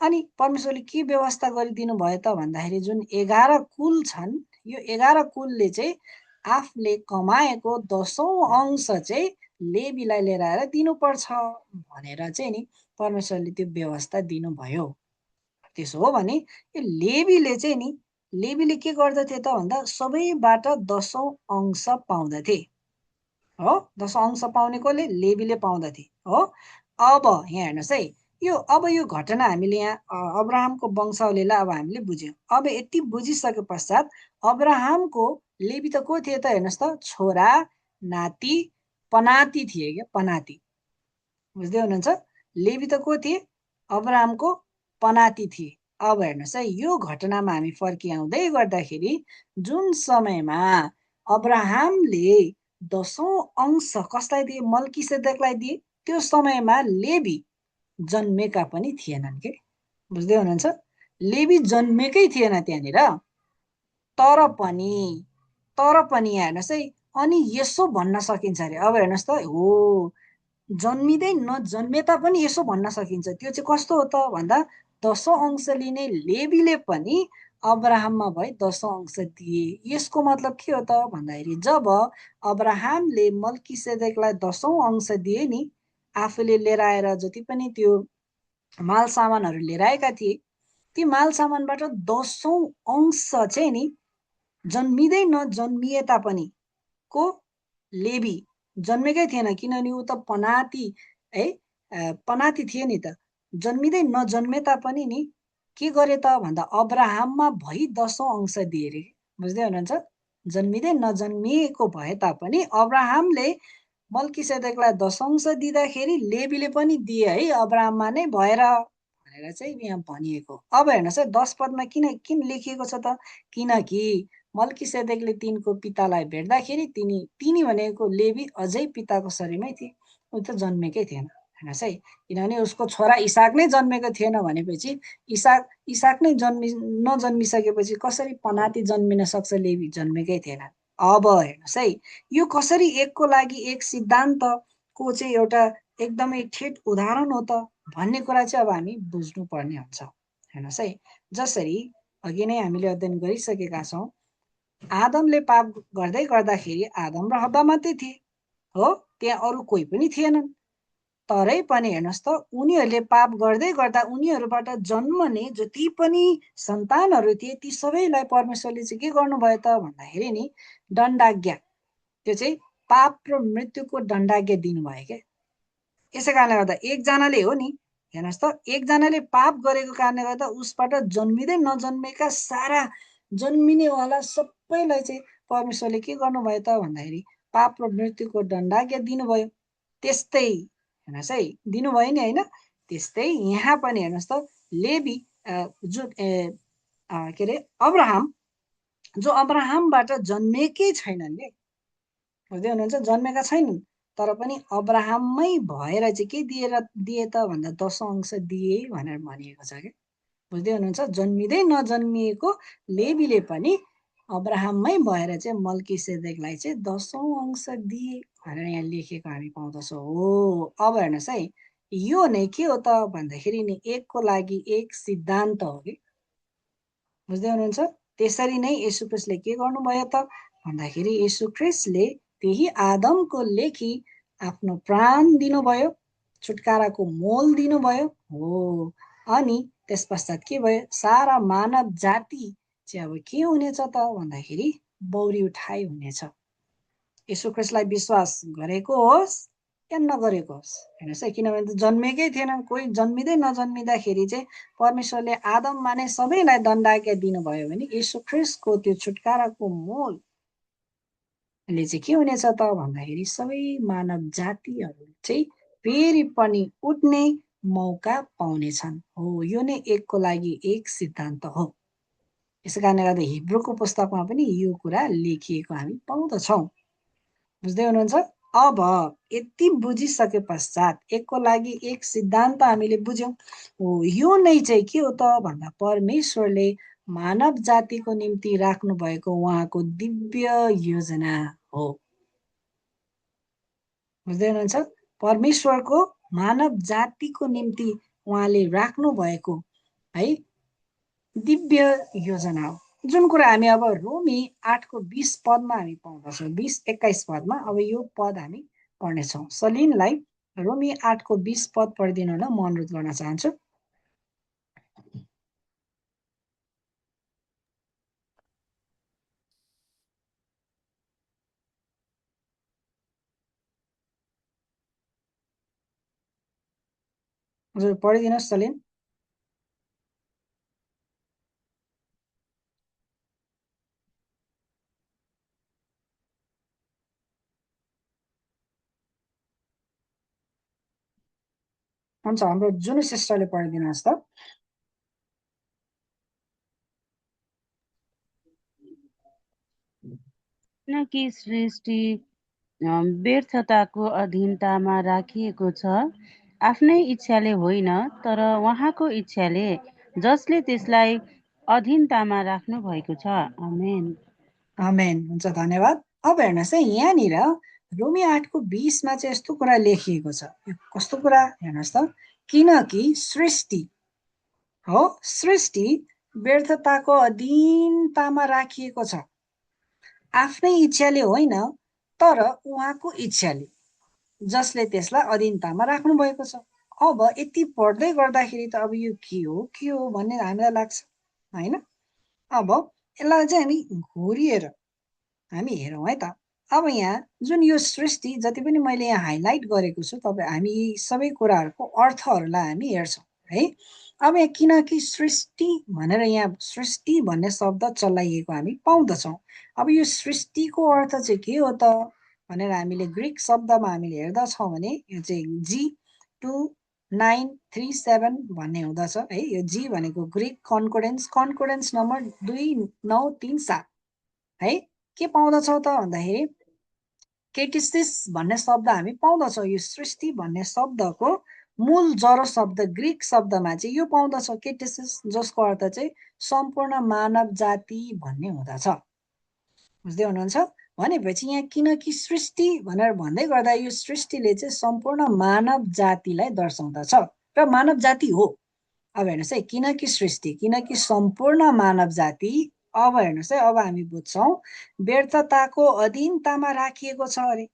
अनि परमेश्वरले के व्यवस्था गरिदिनु भयो त भन्दाखेरि जुन 11 कुल छन्, यो 11 कुलले चाहिँ आफूले कमाएको 10औं अंश चाहिँ लेवीलाई लिएर आएर दिनुपर्छ भनेर चाहिँ नि परमेश्वरले त्यो व्यवस्था दिनुभयो। त्यसो हो भने यो लेवीले चाहिँ नि लेवीले के गर्दथे त भन्दा सबैबाट 10औं अंश पाउँदथे हो। 10औं अंश पाउने कोले लेवीले पाउँदथे हो। अब यहाँ हेर्नुहोस् है, यो घटना हामीले यहाँ अब्राहमको वंशावलीलाई अब हामीले बुझ्यौँ। अब यति बुझिसके पश्चात अब्राहमको लेवी त को थिए त हेर्नुहोस् त, छोरा नाति पनाति थिए क्या, पनाति। बुझ्दै हुनुहुन्छ? लेवी त को थिए? अब्राहमको पनाति थिए। अब हेर्नुहोस् है, यो घटनामा हामी फर्किआउँदै गर्दाखेरि जुन समयमा अब्राहमले 10औं अंश कसलाई दिए? मल्कीसेदेकलाई दिए। त्यो समयमा लेवी जन्मेका पनि थिएनन् के। बुझ्दै हुनुहुन्छ? लेवी जन्मेकै थिएन त्यहाँनिर। तर पनि हेर्नुहोस् है, अनि यसो भन्न सकिन्छ अरे। अब हेर्नुहोस् त, हो जन्मिँदै नजन्मे तापनि यसो भन्न सकिन्छ। त्यो चाहिँ कस्तो हो त भन्दा 10औं अंश लिने लेवीले पनि अब्राहममा भई 10औं अंश दिए। यसको मतलब के हो त भन्दाखेरि जब अब्राहमले मल्कीसेदेकलाई 10औं अंश दिए नि, आफूले लिएर आएर जति पनि त्यो माल सामानहरू लिएर आएका थिए, ती माल सामानबाट 10औं अंश चाहिँ नि जन्मिँदै नजन्मिए तापनि को लेवी जन्मेकै थिएन, किनभने ऊ त पनाति है, पनाति थिए नि त। जन्मिँदै नजन्मे तापनि नि के गरे त भन्दा अब्राहममा भई 10औं अंश दिए रे। बुझ्दै हुनुहुन्छ? जन्मिँदै नजन्मिएको भए तापनि अब्राहमले मल्कीसेदेकलाई 10औं अंश दिँदाखेरि लेवीले पनि दिए है, अब्राहममा नै भएर भनेर चाहिँ यहाँ भनिएको। अब हेर्नुहोस् है, 10 पदमा किन लेखिएको छ त? किनकि मल्कीसेदेकले तिनको पितालाई भेट्दाखेरि तिनी भनेको लेवी अझै पिताको शरीरमै थिए, ऊ त जन्मेकै थिएन। हेर्नुहोस् है, किनभने उसको छोरा इसाक नै जन्मेको थिएन भनेपछि इसाक नै नजन्मिसकेपछि कसरी पनाति जन्मिन सक्छ? लेवी जन्मेकै थिएन। अब हेर्नुहोस् है, यो कसरी एकको लागि एक सिद्धान्तको चाहिँ एउटा एकदमै ठेट उदाहरण हो त भन्ने कुरा चाहिँ अब हामी बुझ्नुपर्ने हुन्छ। हेर्नुहोस् है, जसरी अघि नै हामीले अध्ययन गरिसकेका छौँ, आदमले पाप गर्दै गर्दाखेरि आदम र हव्वा मात्रै थिए हो, त्यहाँ अरू कोही पनि थिएनन्। तरै पनि हेर्नुहोस् त, उनीहरूले पाप गर्दै गर्दा उनीहरूबाट जन्मने जति पनि सन्तानहरू थिए ती सबैलाई परमेश्वरले चाहिँ के गर्नुभयो त भन्दाखेरि नि दण्डाज्ञा, त्यो चाहिँ पाप र मृत्युको दण्डाज्ञा दिनुभयो क्या। यसै कारणले गर्दा एकजनाले हो नि, हेर्नुहोस् त, एकजनाले पाप गरेको कारणले गर्दा उसबाट जन्मिँदै नजन्मेका सारा जन्मिनेवाला सबैलाई चाहिँ परमेश्वरले के गर्नुभयो त भन्दाखेरि पाप र मृत्युको दण्डाज्ञा दिनुभयो। त्यस्तै हेर्नुहोस् है, दिनुभयो नि होइन, त्यस्तै यहाँ पनि हेर्नुहोस् त, लेवी के अरे अब्राहम, जो अब्राहमबाट जन्मेकै छैनन् के। बुझ्दै हुनुहुन्छ? जन्मेका छैनन्, तर पनि अब्राहममै भएर चाहिँ के दिए त भन्दा 10औं अंश दिए भनेर भनिएको छ क्या। बुझ्दै हुनुहुन्छ? जन्मिँदै नजन्मिएको लेवीले पनि अब्राहममै भएर चाहिँ मल्कीसेदेकलाई चाहिँ 10औं अंश दिए भनेर यहाँ लेखेको हामी पाउँदछौँ। हो, अब हेर्नुहोस् है, यो नै के हो त भन्दाखेरि नि एकको लागि एक सिद्धान्त हो कि। बुझ्दै हुनुहुन्छ? त्यसरी नै येशू ख्रीष्टले के गर्नुभयो त भन्दाखेरि येशू ख्रीष्टले त्यही आदमको लेखी आफ्नो प्राण दिनुभयो, छुटकाराको मोल दिनुभयो हो। अनि त्यस पश्चात के भयो, सारा मानव जाति चाहिँ अब के हुनेछ त भन्दाखेरि बौरी उठाइ हुनेछ। यीशु ख्रीष्टलाई विश्वास गरेको होस् या नगरेको होस्, हेर्नुहोस् है, किनभने जन्मेकै थिएन, कोही जन्मिँदै नजन्मिँदाखेरि चाहिँ परमेश्वरले आदममा नै सबैलाई दण्डाज्ञा दिनुभयो भने यीशु ख्रीष्टको त्यो छुटकाराको मोल चाहिँ के हुनेछ त भन्दाखेरि सबै मानव जातिहरू चाहिँ फेरि पनि उठ्ने मौका पाउनेछन् हो। यो नै एकको लागि एक सिद्धान्त हो। यसै कारणले गर्दा हिब्रूको पुस्तकमा पनि यो कुरा लेखिएको हामी पाउँदछौँ। बुझ्दै हुनुहुन्छ? अब यति बुझिसके पश्चात एकको लागि एक सिद्धान्त हामीले बुझ्यौँ हो। यो नै चाहिँ के हो त भन्दा परमेश्वरले मानव जातिको निम्ति राख्नु भएको उहाँको दिव्य योजना हो। बुझ्दै हुनुहुन्छ? परमेश्वरको मानव जातिको निम्ति उहाँले राख्नु भएको है दिव्य योजना हो। जुन कुरा हामी अब रोमी 8को 20 पदमा हामी पाउँदछौँ, 20-21 पदमा। अब यो पद हामी पढ्नेछौँ। सलिनलाई रोमी 8को 20 पद पढिदिनु होला, म अनुरोध गर्न चाहन्छु। हजुर पढिदिनुहोस् सलिन। हुन्छ, हाम्रो जुन सिस्टरले पढिदिनुहोस् त। किनकि सृष्टि व्यर्थताको अधीनतामा राखिएको छ, आफ्नै इच्छाले होइन तर उहाँको इच्छाले, जसले त्यसलाई अधीनतामा राख्नु भएको छ। आमेन। आमेन। हुन्छ, धन्यवाद। अब हेर्नुहोस् है, यहाँनिर रोमी 8को 20मा चाहिँ यस्तो कुरा लेखिएको छ। यो कस्तो कुरा हेर्नुहोस् त, किनकि सृष्टि हो, सृष्टि व्यर्थताको अधीनतामा राखिएको छ, आफ्नै इच्छाले होइन तर उहाँको इच्छाले, जसले त्यसलाई अधीनतामा राख्नु भएको छ। अब यति पढ्दै गर्दाखेरि त अब यो के हो भन्ने हामीलाई लाग्छ होइन। अब यसलाई चाहिँ हामी घोरिएर हामी हेरौँ है त। अब यहाँ जुन यो सृष्टि जति पनि मैले यहाँ हाइलाइट गरेको छु, तपाईँ हामी यी सबै कुराहरूको अर्थहरूलाई हामी हेर्छौँ है। अब यहाँ किनकि सृष्टि भनेर यहाँ सृष्टि भन्ने शब्द चलाइएको हामी पाउँदछौँ। अब यो सृष्टिको अर्थ चाहिँ के हो त भनेर हामीले ग्रिक शब्दमा हामीले हेर्दछौँ भने यो चाहिँ G2937 भन्ने हुँदछ है। यो जी भनेको ग्रिक कन्कोर्डेन्स नम्बर 2937 है। के पाउँदछौँ त भन्दाखेरि केटिसिस भन्ने शब्द हामी पाउँदछौँ। यो सृष्टि भन्ने शब्दको मूल जरो शब्द ग्रिक शब्दमा चाहिँ यो पाउँदछौँ केटिसिस, जसको अर्थ चाहिँ सम्पूर्ण मानव जाति भन्ने हुँदछ। बुझ्दै हुनुहुन्छ? भनेपछि यहाँ किनकि सृष्टि भनेर भन्दै गर्दा यो सृष्टिले चाहिँ सम्पूर्ण मानव जातिलाई दर्शाउँदछ र मानव जाति हो। अब हेर्नुहोस् है, किनकि सृष्टि, किनकि सम्पूर्ण मानव जाति। अब हेर्नुहोस् है, अब हामी बुझ्छौँ व्यर्थताको अधीनतामा राखिएको छ अरे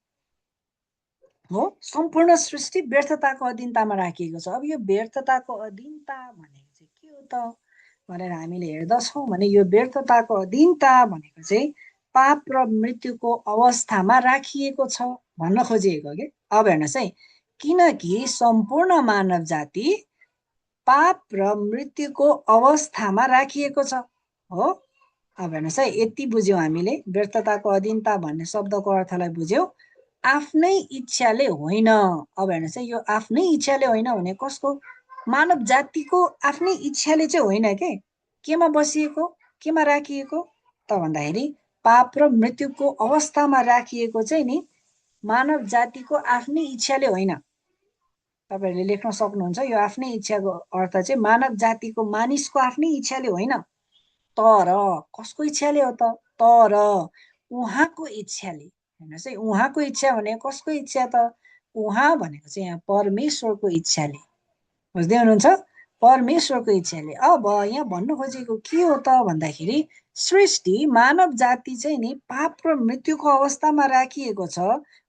हो। सम्पूर्ण सृष्टि व्यर्थताको अधीनतामा राखिएको छ। अब यो व्यर्थताको अधीनता भनेको चाहिँ के हो त भनेर हामीले हेर्दछौँ भने यो व्यर्थताको अधीनता भनेको चाहिँ पाप र मृत्युको अवस्थामा राखिएको छ भन्न खोजिएको के। अब हेर्नुहोस् है, किनकि सम्पूर्ण मानव जाति पाप र मृत्युको अवस्थामा राखिएको छ हो। अब हेर्नुहोस् है, यति बुझ्यौँ हामीले व्यर्थताको अधीनता भन्ने शब्दको अर्थलाई बुझ्यौँ, आफ्नै इच्छाले होइन। अब हेर्नुहोस् है, यो आफ्नै इच्छाले होइन भने कसको, मानव जातिको आफ्नै इच्छाले चाहिँ होइन के। केमा बसिएको, केमा राखिएको त भन्दाखेरि पाप र मृत्युको अवस्थामा राखिएको चाहिँ नि मानव जातिको आफ्नै इच्छाले होइन। तपाईँहरूले लेख्न सक्नुहुन्छ, यो आफ्नै इच्छाको अर्थ चाहिँ मानव जातिको मानिसको आफ्नै इच्छाले होइन तर कसको इच्छाले हो त, तर उहाँको इच्छाले। हेर्नुहोस् है, उहाँको इच्छा भने कसको इच्छा त, उहाँ भनेको चाहिँ यहाँ परमेश्वरको इच्छाले। बुझ्दै हुनुहुन्छ? परमेश्वरको इच्छाले। अब यहाँ भन्नु खोजेको के हो त भन्दाखेरि सृष्टि मानव जाति चाहिँ नि पाप र मृत्युको अवस्थामा राखिएको छ,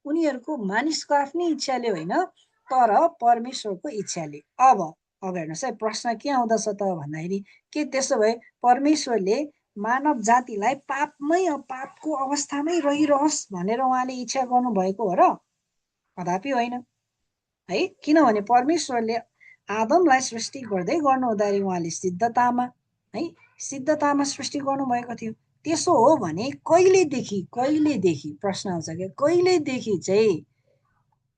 उनीहरूको मानिसको आफ्नै इच्छाले होइन, तर परमेश्वरको इच्छाले। अब हेर्नुहोस् है, प्रश्न के आउँदछ त भन्दाखेरि के त्यसो भए परमेश्वरले मानव जातिलाई पापको अवस्थामै रहिरहोस् भनेर उहाँले इच्छा गर्नुभएको हो र? कदापि होइन है। किनभने परमेश्वरले आदमलाई सृष्टि गर्दै गर्नुहुँदाखेरि उहाँले सिद्धतामा सृष्टि गर्नुभएको थियो। त्यसो हो भने कहिलेदेखि प्रश्न आउँछ क्या, कहिलेदेखि चाहिँ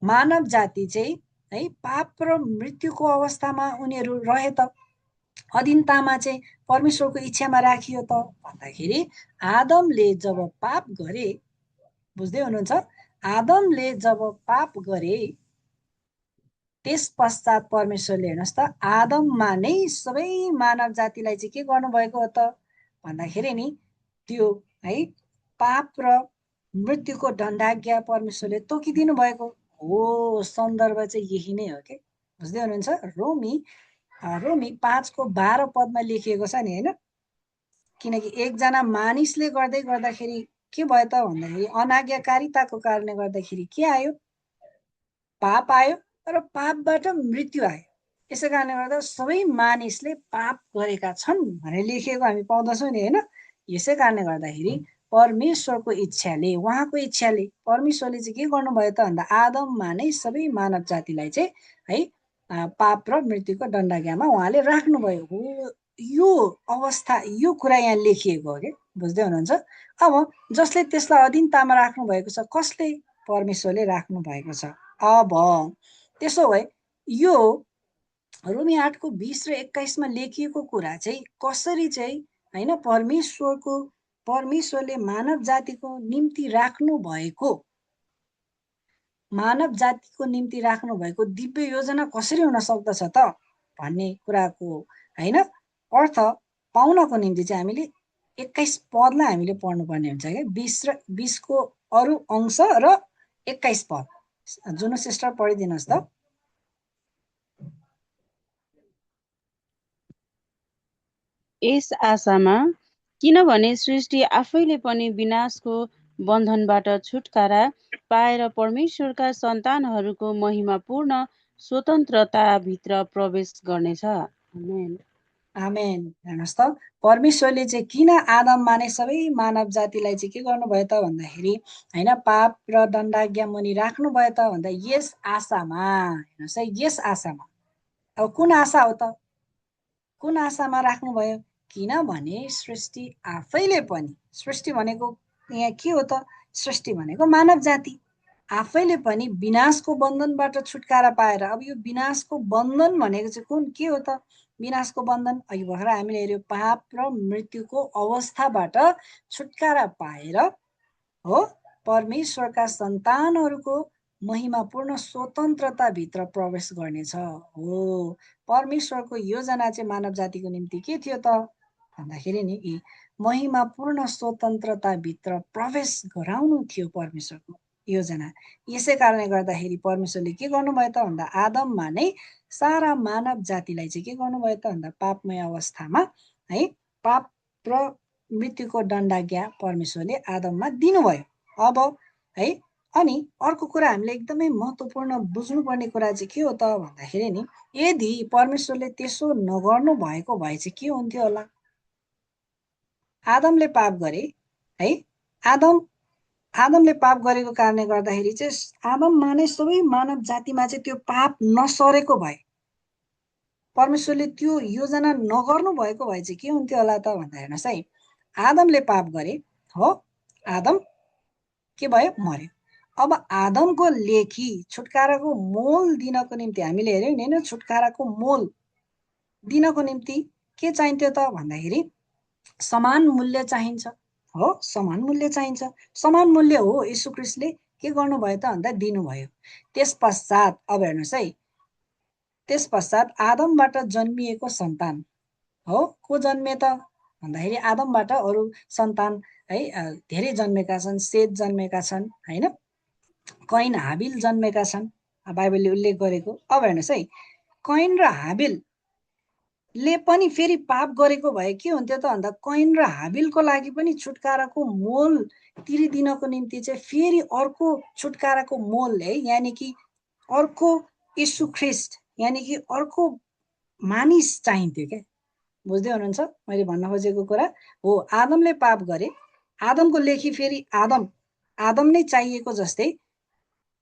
मानव जाति चाहिँ है पाप र मृत्युको अवस्थामा उनीहरू रहे त, अधीनतामा चाहिँ परमेश्वरको इच्छामा राखियो त भन्दाखेरि आदमले जब पाप गरे, बुझ्दै हुनुहुन्छ, आदमले जब पाप गरे त्यस पश्चात परमेश्वरले हेर्नुहोस् त आदममा नै सबै मानव जातिलाई चाहिँ के गर्नुभएको हो त भन्दाखेरि नि त्यो है पाप र मृत्युको दण्डाज्ञा परमेश्वरले तोकिदिनु भएको हो। सन्दर्भ चाहिँ यही नै हो कि, बुझ्दै हुनुहुन्छ। रोमी 5:12 पदमा लेखिएको छ नि, होइन? किनकि एकजना मानिसले गर्दाखेरि के भयो त भन्दाखेरि अनाज्ञाकारिताको कारणले गर्दाखेरि के आयो? पाप आयो र पापबाट मृत्यु आयो। यसै कारणले गर्दा सबै मानिसले पाप गरेका छन् भनेर लेखिएको हामी पाउँदछौँ नि, होइन? यसै कारणले गर्दाखेरि परमेश्वरको इच्छाले, उहाँको इच्छाले परमेश्वरले चाहिँ के गर्नुभयो त भन्दा आदममा नै सबै मानव जातिलाई चाहिँ है पाप र मृत्युको दण्डाज्ञामा उहाँले राख्नुभयो हो। यो अवस्था, यो कुरा यहाँ लेखिएको हो कि, बुझ्दै हुनुहुन्छ। अब जसले त्यसलाई अधीनतामा राख्नु भएको छ, कसले? परमेश्वरले राख्नु भएको छ। अब त्यसो भए यो रोमी 8:20 र 21 लेखिएको कुरा चाहिँ कसरी चाहिँ होइन परमेश्वरले मानव जातिको निम्ति राख्नु भएको दिव्य योजना कसरी हुन सक्दछ त भन्ने कुराको होइन अर्थ पाउनको निम्ति चाहिँ हामीले 21 पदलाई हामीले पढ्नुपर्ने हुन्छ क्या। 20 को अरू अंश र 21 पद। जुनु सिस्टर पढिदिनुहोस् त। यस आशामा, किनभने सृष्टि आफैले पनि विनाशको बन्धनबाट छुटकारा पाएर परमेश्वरका सन्तानहरूको महिमापूर्ण स्वतन्त्रताभित्र प्रवेश गर्नेछ। आमेन। आमेन। हेर्नुहोस् त, परमेश्वरले चाहिँ किन आदममा नै सबै मानव जातिलाई चाहिँ के गर्नुभयो त भन्दाखेरि होइन पाप र दण्डाज्ञा मुनि राख्नुभयो त भन्दा यस आशामा, हेर्नुहोस् है, यस आशामा। अब कुन आशा हो त? कुन आशामा राख्नुभयो? किनभने सृष्टि आफैले पनि, सृष्टि भनेको यहाँ के हो त? सृष्टि भनेको मानव जाति आफैले पनि विनाशको बन्धनबाट छुटकारा पाएर, अब यो विनाशको बन्धन भनेको चाहिँ कुन के हो त? विनाशको बन्धन अघि भर्खर हामीले हेऱ्यो, पाप र मृत्युको अवस्थाबाट छुटकारा पाएर हो परमेश्वरका सन्तानहरूको महिमापूर्ण स्वतन्त्रताभित्र प्रवेश गर्नेछ हो। परमेश्वरको योजना चाहिँ मानव जातिको निम्ति के थियो त भन्दाखेरि नि यी महिमापूर्ण स्वतन्त्रताभित्र प्रवेश गराउनु थियो परमेश्वरको योजना। यसै कारणले गर्दाखेरि परमेश्वरले के गर्नुभयो त भन्दा आदममा नै सारा मानव जातिलाई चाहिँ के गर्नुभयो त भन्दा पापमय अवस्थामा है पाप र मृत्युको दण्डाज्ञा परमेश्वरले आदममा दिनुभयो। अब है अनि अर्को कुरा हामीले एकदमै महत्त्वपूर्ण बुझ्नुपर्ने कुरा चाहिँ के हो त भन्दाखेरि नि यदि परमेश्वरले त्यसो नगर्नु भएको भए चाहिँ के हुन्थ्यो होला? आदमले पाप गरे है, आदमले पाप गरेको कारणले गर्दाखेरि चाहिँ आदममा नै सबै मानव जातिमा चाहिँ त्यो पाप नसरेको भए, परमेश्वरले त्यो योजना नगर्नु भएको भए चाहिँ के हुन्थ्यो होला त भन्दा हेर्नुहोस् है, आदमले पाप गरे हो, आदम के भयो? मर्यो। अब आदमको लेखी छुटकाराको मोल दिनको निम्ति हामीले हेऱ्यौँ नि, होइन? छुटकाराको मोल दिनको निम्ति के चाहिन्थ्यो त भन्दाखेरि समान मूल्य चाहिन्छ हो, समान मूल्य चाहिन्छ। समान मूल्य हो यीशु ख्रीष्टले के गर्नुभयो त भन्दा दिनुभयो। त्यस पश्चात अब हेर्नुहोस् है, त्यस पश्चात आदमबाट जन्मिएको सन्तान हो, को जन्मे त भन्दाखेरि आदमबाट अरू सन्तान है धेरै जन्मेका छन्। सेत जन्मेका छन्, होइन? कैन हाबिल जन्मेका छन् बाइबलले उल्लेख गरेको। अब हेर्नुहोस् है, कैन र हाबिल ले पनि फेरि पाप गरेको भए के हुन्थ्यो त भन्दा कैन र हाबिलको लागि पनि छुटकाराको मोल तिरिदिनको निम्ति चाहिँ फेरि अर्को छुटकाराको मोल है, यानि कि अर्को यीशु ख्रिस्ट, यानि कि अर्को मानिस चाहिन्थ्यो क्या। बुझ्दै हुनुहुन्छ मैले भन्न खोजेको कुरा हो? आदमले पाप गरे, आदमको लेखी फेरि आदम नै चाहिएको जस्तै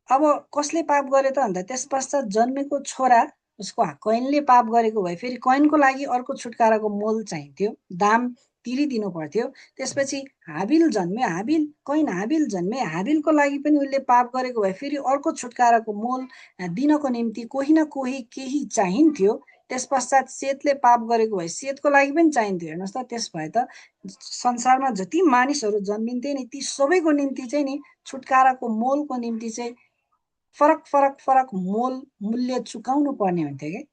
अब कसले पाप गरे त भन्दा त्यस पश्चात जन्मेको छोरा उसको कैनले पाप गरेको भए फेरि कैनको लागि अर्को छुटकाराको मोल चाहिन्थ्यो, दाम तिरिदिनु पर्थ्यो। त्यसपछि हाबिल जन्मे, हाबिल जन्मे, हाबिलको लागि पनि उसले पाप गरेको भए फेरि अर्को छुटकाराको मोल दिनको निम्ति कोही न कोही केही चाहिन्थ्यो। त्यस पश्चात सेतले पाप गरेको भए सेतको लागि पनि चाहिन्थ्यो। हेर्नुहोस् त, त्यस भए त संसारमा जति मानिसहरू जन्मिन्थे नि ती सबैको निम्ति चाहिँ नि छुटकाराको मोलको निम्ति चाहिँ फरक मूल्य चुकाउनु पर्ने हुन्थ्यो कि।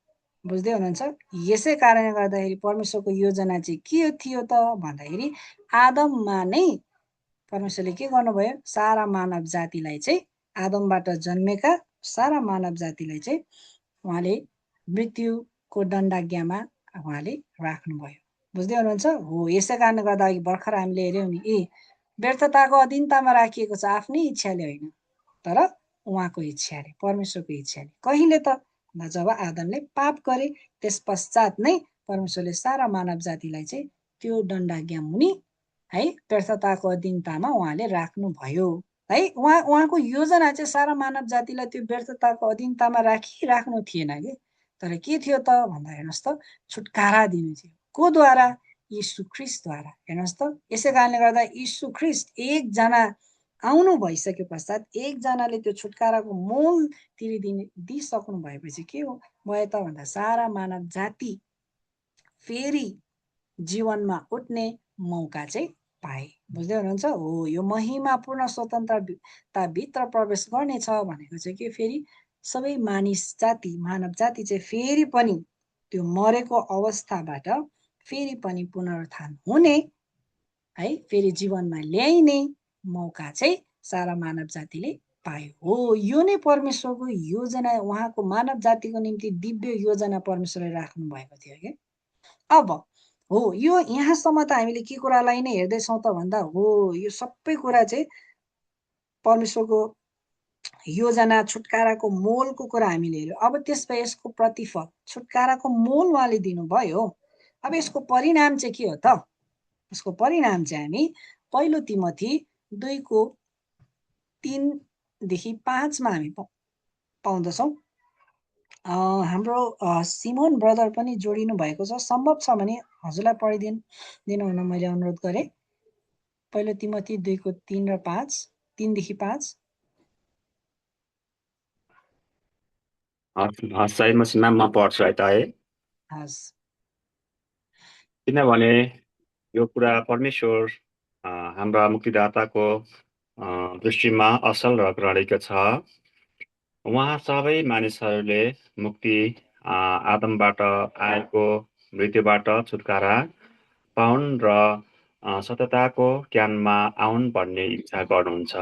बुझ्दै हुनुहुन्छ? यसै कारणले गर्दाखेरि परमेश्वरको योजना चाहिँ के थियो त भन्दाखेरि आदममा नै परमेश्वरले के गर्नुभयो, सारा मानव जातिलाई चाहिँ आदमबाट जन्मेका सारा मानव जातिलाई चाहिँ उहाँले मृत्युको दण्डाज्ञामा उहाँले राख्नुभयो। बुझ्दै हुनुहुन्छ? हो, यसै कारणले गर्दाखेरि भर्खर हामीले हेऱ्यौँ नि, व्यर्थताको अधीनतामा राखिएको छ, आफ्नै इच्छाले होइन तर उहाँको इच्छाले, परमेश्वरको इच्छाले। कहिले त जब आदमले पाप गरे त्यस पश्चात नै परमेश्वरले सारा मानव जातिलाई चाहिँ त्यो दण्डाज्ञा मुनि है व्यर्थताको अधीनतामा उहाँले राख्नुभयो है। उहाँको योजना चाहिँ सारा मानव जातिलाई त्यो व्यर्थताको अधीनतामा राख्नु थिएन कि, तर के थियो त भन्दा हेर्नुहोस् त, छुटकारा दिनु थियो। कोद्वारा? यीशु ख्रिस्टद्वारा। हेर्नुहोस् त, यसै कारणले गर्दा यीशु ख्रिस्ट एकजना आउनु भइसके पश्चात एकजनाले त्यो छुटकाराको मोल दिइसक्नु भएपछि के हो भयो त भन्दा सारा मानव जाति फेरि जीवनमा उठ्ने मौका चाहिँ पाए। बुझ्दै हुनुहुन्छ? हो, यो महिमापूर्ण स्वतन्त्रताभित्र प्रवेश गर्नेछ भनेको चाहिँ के, फेरि सबै मानव जाति चाहिँ फेरि पनि त्यो मरेको अवस्थाबाट फेरि पनि पुनरुत्थान हुने है, फेरि जीवनमा ल्याइने मौका चाहिँ सारा मानव जातिले पायो। हो, यो नै परमेश्वरको योजना, उहाँको मानव जातिको निम्ति दिव्य योजना परमेश्वरले राख्नु भएको थियो कि। अब हो, यो यहाँसम्म त हामीले के कुरालाई नै हेर्दैछौँ त भन्दा हो, यो सबै कुरा चाहिँ परमेश्वरको योजना, छुटकाराको मोलको कुरा हामीले हेऱ्यौँ। अब त्यसपछि यसको प्रतिफल, छुटकाराको मोल उहाँले दिनुभयो, अब यसको परिणाम चाहिँ के हो त? यसको परिणाम चाहिँ हामी पहिलो तिमोथी 2:3-5 हामी पाउँदछौँ। हाम्रो सिमोन ब्रदर पनि जोडिनु भएको छ, सम्भव छ भने हजुरलाई पढिदिनु हुन मैले अनुरोध गरेँ। पहिलो तिमोथी 2:3-5। सही मसिनमा म पढ्छु है त है। हस्। किनभने यो कुरा परमेश्वर हाम्रा मुक्तिदाताको दृष्टिमा असल र ग्रहणीय छ। उहाँ सबै मानिसहरूले मुक्ति आदमबाट आएको मृत्युबाट छुटकारा पाउन् र सत्यताको ज्ञानमा आउन् भन्ने इच्छा गर्नुहुन्छ।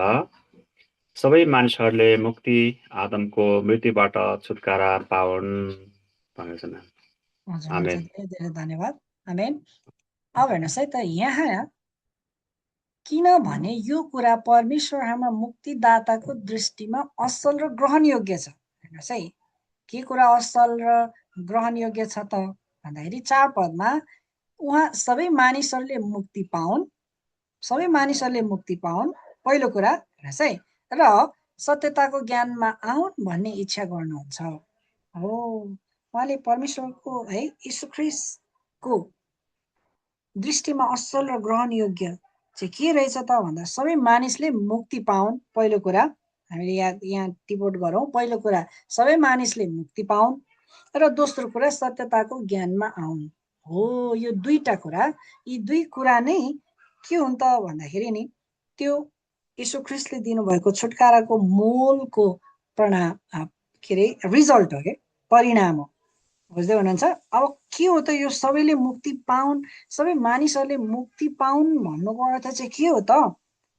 सबै मानिसहरूले मुक्ति आदमको मृत्युबाट छुटकारा पाउन् भनेको छ। हजुर, धेरै धन्यवाद। आमेन। अब हेर्नुहोस् है त, यहाँ किनभने यो कुरा परमेश्वर हाम्रा मुक्तिदाताको दृष्टिमा असल र ग्रहणयोग्य छ। हेर्नुहोस् है, के कुरा असल र ग्रहणयोग्य छ त भन्दाखेरि 4 पदमा उहाँ सबै मानिसहरूले मुक्ति पाउन्, पहिलो कुरा हेर्नुहोस् है, र सत्यताको ज्ञानमा आउन् भन्ने इच्छा गर्नुहुन्छ। हो, उहाँले परमेश्वरको है यीशु ख्रिस्टको दृष्टिमा असल र ग्रहणयोग्य चाहिँ के रहेछ त भन्दा सबै मानिसले मुक्ति पाउन्। पहिलो कुरा हामीले यहाँ टिपोट गरौँ, पहिलो कुरा सबै मानिसले मुक्ति पाउन् र दोस्रो कुरा सत्यताको ज्ञानमा आउन्। हो, यो दुईटा कुरा, यी दुई कुरा नै के हुन् त भन्दाखेरि नि त्यो यीशु ख्रिस्टले दिनुभएको छुटकाराको मोलको रिजल्ट हो कि, परिणाम हो। बुझ्दै हुनुहुन्छ? अब के हो त यो सबैले मुक्ति पाउन्, सबै मानिसहरूले मुक्ति पाउन् भन्नुको अर्थ चाहिँ के हो त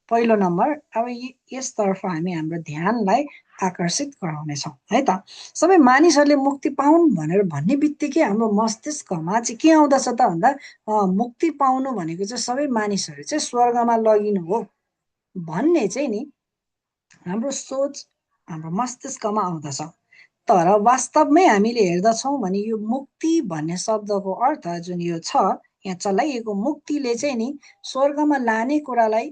पहिलो नम्बर अब यसतर्फ हामी हाम्रो ध्यानलाई आकर्षित गराउनेछौँ है त। सबै मानिसहरूले मुक्ति पाउन् भनेर भन्ने बित्तिकै हाम्रो मस्तिष्कमा चाहिँ के आउँदछ त भन्दा मुक्ति पाउनु भनेको चाहिँ सबै मानिसहरू चाहिँ स्वर्गमा लगिनु हो भन्ने चाहिँ नि हाम्रो सोच हाम्रो मस्तिष्कमा आउँदछ। तर वास्तवमै हामीले हेर्दछौँ भने यो मुक्ति भन्ने शब्दको अर्थ जुन यो छ यहाँ चलाइएको मुक्तिले चाहिँ नि स्वर्गमा लाने कुरालाई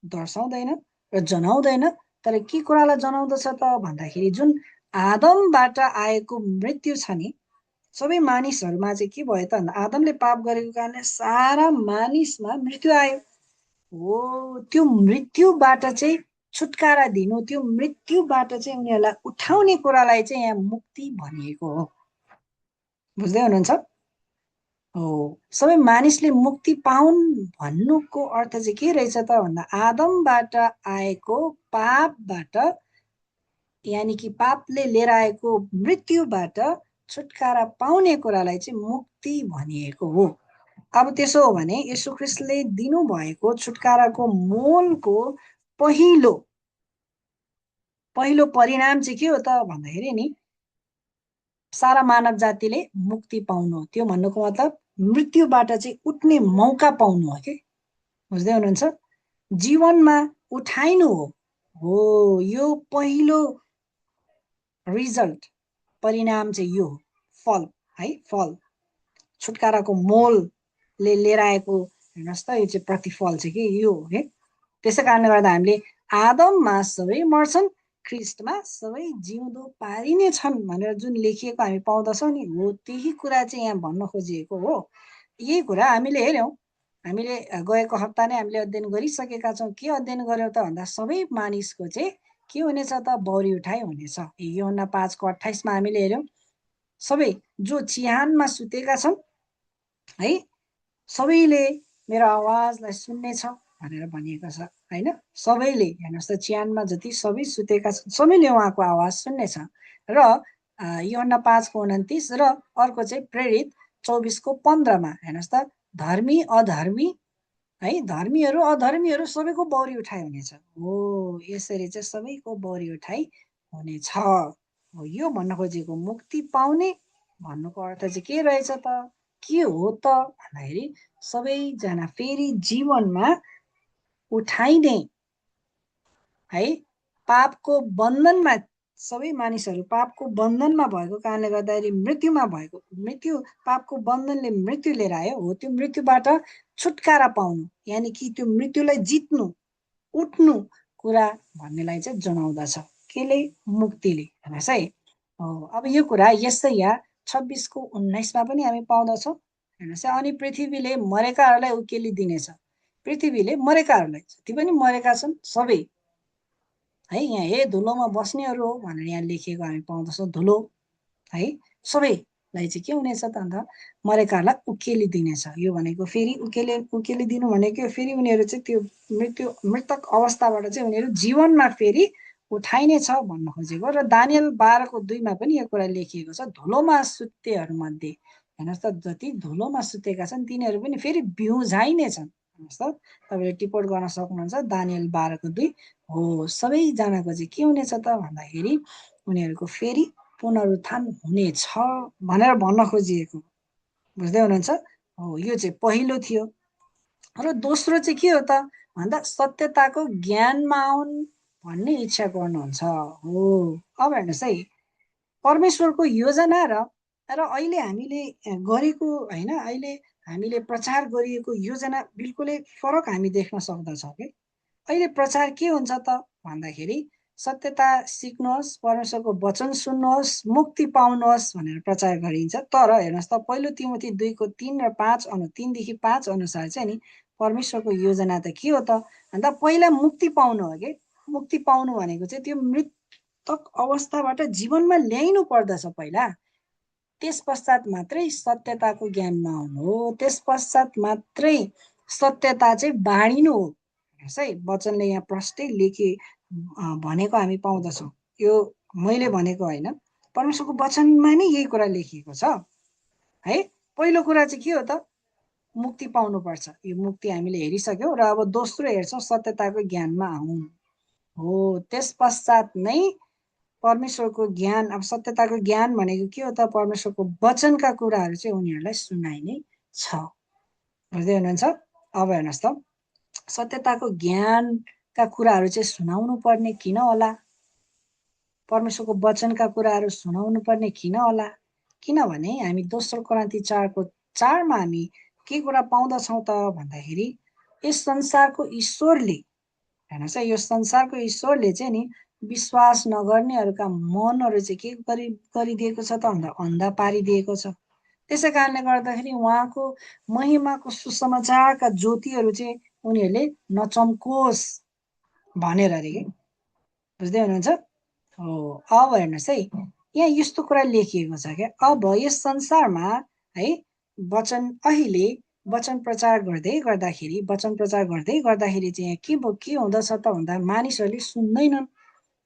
दर्शाउँदैन र जनाउँदैन। तर के कुरालाई जनाउँदछ त भन्दाखेरि जुन आदमबाट आएको मृत्यु छ नि सबै मानिसहरूमा चाहिँ के भयो त भन्दा आदमले पाप गरेको कारणले सारा मानिसमा मृत्यु आयो हो। त्यो मृत्युबाट चाहिँ छुटकारा दिनु त्यो मृत्युबाट चाहिँ उनीहरूलाई उठाउने कुरालाई चाहिँ यहाँ मुक्ति भनिएको हो। बुझ्दै हुनुहुन्छ हो। सबै मानिसले मुक्ति पाउन् भन्नुको अर्थ चाहिँ के रहेछ त भन्दा आदमबाट आएको पापबाट यानि कि पापले लिएर आएको मृत्युबाट छुटकारा पाउने कुरालाई चाहिँ मुक्ति भनिएको हो। अब त्यसो हो भने येशू ख्रीष्टले दिनुभएको छुटकाराको मोलको पहिलो परिणाम चाहिँ के हो त भन्दाखेरि नि सारा मानव जातिले मुक्ति पाउनु हो। त्यो भन्नुको मतलब मृत्युबाट चाहिँ उठ्ने मौका पाउनु हो कि बुझ्दै हुनुहुन्छ। जीवनमा उठाइनु हो यो पहिलो रिजल्ट परिणाम चाहिँ यो फल है। फल छुटकाराको मोलले लिएर आएको हेर्नुहोस् त यो चाहिँ प्रतिफल चाहिँ के यो हो है। त्यसै कारणले गर्दा हामीले आदममा सबै मर्छन् ख्रिस्टमा सबै जिउँदो पारिने छन् भनेर जुन लेखिएको हामी पाउँदछौँ नि हो त्यही कुरा चाहिँ यहाँ भन्न खोजिएको हो। यही कुरा हामीले हेऱ्यौँ। हामीले गएको हप्ता नै हामीले अध्ययन गरिसकेका छौँ। के अध्ययन गर्यौँ त भन्दा सबै मानिसको चाहिँ के हुनेछ त बौरी उठाइ हुनेछ। यूहन्ना 5:28 हामीले हेऱ्यौँ सबै जो चिहानमा सुतेका छन् है सबैले मेरो आवाजलाई सुन्नेछ भनेर भनिएको छ हैन। सबैले हेर्नुहोस् त चिहानमा जति सबै सुतेका छन् सबैले उहाँको आवाज सुन्नेछ। र यूहन्ना 5:29 र अर्को चाहिँ प्रेरित 24:15 हेर्नुहोस् त धर्मी अधर्मी है धर्मीहरू अधर्मीहरू सबैको बौरी उठाइ हुनेछ हो। यसरी चाहिँ सबैको बौरी उठाइ हुनेछ हो। यो भन्न खोजेको मुक्ति पाउने भन्नुको अर्थ चाहिँ के रहेछ त के हो त भन्दाखेरि सबैजना फेरि जीवनमा उठाइने है। पापको बन्धनमा सबै मानिसहरू पापको बन्धनमा भएको कारणले गर्दाखेरि मृत्यु पापको बन्धनले मृत्यु लिएर आयो हो। त्यो मृत्युबाट छुटकारा पाउनु यानि कि त्यो मृत्युलाई जित्नु उठ्नु कुरा भन्नेलाई चाहिँ जनाउँदछ केले मुक्तिले हेर्नुहोस् है हो। अब यो कुरा यसाया 26:19 पनि हामी पाउँदछौँ हेर्नुहोस् है। अनि पृथ्वीले मरेकाहरूलाई उकेलिदिनेछ। पृथ्वीले मरेकाहरूलाई जति पनि मरेका छन् सबै है यहाँ हे धुलोमा बस्नेहरू हो भनेर यहाँ लेखिएको हामी पाउँदछौँ। धुलो है सबैलाई चाहिँ के हुनेछ त अन्त मरेकाहरूलाई उकेलिदिनेछ। यो भनेको फेरि उकेलिदिनु भनेको फेरि उनीहरू चाहिँ त्यो मृतक अवस्थाबाट चाहिँ उनीहरू जीवनमा फेरि उठाइने छ भन्न खोजेको। र दानियल 12:2 पनि यो कुरा लेखिएको छ धुलोमा सुत्तेहरूमध्ये हेर्नुहोस् त जति धुलोमा सुतेका छन् तिनीहरू पनि फेरि बिउझाइने छन्। हेर्नुहोस् त तपाईँले टिपोट गर्न सक्नुहुन्छ दानियल 12:2 हो। सबैजनाको चाहिँ के हुनेछ त भन्दाखेरि उनीहरूको फेरि पुनरुत्थान हुनेछ भनेर भन्न खोजिएको। बुझ्दै हुनुहुन्छ हो। यो चाहिँ पहिलो थियो। र दोस्रो चाहिँ के हो त भन्दा सत्यताको ज्ञानमा आउन् भन्ने इच्छा गर्नुहुन्छ हो। अब हेर्नुहोस् है परमेश्वरको योजना र अहिले हामीले गरेको होइन अहिले हामीले प्रचार गरिएको योजना बिल्कुलै फरक हामी देख्न सक्दछौँ कि अहिले प्रचार के हुन्छ त भन्दाखेरि सत्यता सिक्नुहोस् परमेश्वरको वचन सुन्नुहोस् मुक्ति पाउनुहोस् भनेर प्रचार गरिन्छ। तर हेर्नुहोस् त पहिलो तिमोथी 2:3 र 5 3देखि 5 अनुसार चाहिँ नि परमेश्वरको योजना त के हो त भन्दा पहिला मुक्ति पाउनु हो कि मुक्ति पाउनु भनेको चाहिँ त्यो मृतक अवस्थाबाट जीवनमा ल्याइनु पर्दछ पहिला। त्यस पश्चात मात्रै सत्यताको ज्ञानमा आउनु हो। त्यस पश्चात मात्रै सत्यता चाहिँ बाँडिनु हो। हेर्नुहोस् है वचनले यहाँ प्रष्टै भनेको हामी पाउँदछौँ। यो मैले भनेको होइन परमेश्वरको वचनमा नै यही कुरा लेखिएको छ है। पहिलो कुरा चाहिँ के हो त मुक्ति पाउनुपर्छ। यो मुक्ति हामीले हेरिसक्यौँ र अब दोस्रो हेर्छौँ सत्यताको ज्ञानमा आउँ हो। त्यस पश्चात नै परमेश्वरको ज्ञान, अब सत्यताको ज्ञान भनेको के हो त? परमेश्वरको वचनका कुराहरू चाहिँ उनीहरूलाई सुनाइने छ। बुझ्दै हुनुहुन्छ? अब हेर्नुहोस् त, सत्यताको ज्ञानका कुराहरू चाहिँ सुनाउनु पर्ने किन होला? परमेश्वरको वचनका कुराहरू सुनाउनु पर्ने किन होला? किनभने हामी दोस्रो कोरिन्थी 4:4 हामी के कुरा पाउँदछौँ त भन्दाखेरि, यस संसारको ईश्वरले, हेर्नुहोस् है, यो संसारको ईश्वरले चाहिँ नि विश्वास नगर्नेहरूका मनहरू चाहिँ के गरिदिएको छ त भन्दा अन्धा पारिदिएको छ। त्यसै कारणले गर्दाखेरि उहाँको महिमाको सुसमाचारका ज्योतिहरू चाहिँ उनीहरूले नचम्कोस् भनेर अरे के। बुझ्दै हुनुहुन्छ? हो। अब हेर्नुहोस् है, यहाँ यस्तो कुरा लेखिएको छ क्या, अब यस संसारमा है वचन अहिले वचन प्रचार गर्दै गर्दाखेरि चाहिँ के हुँदछ त भन्दा मानिसहरूले सुन्दैनन्।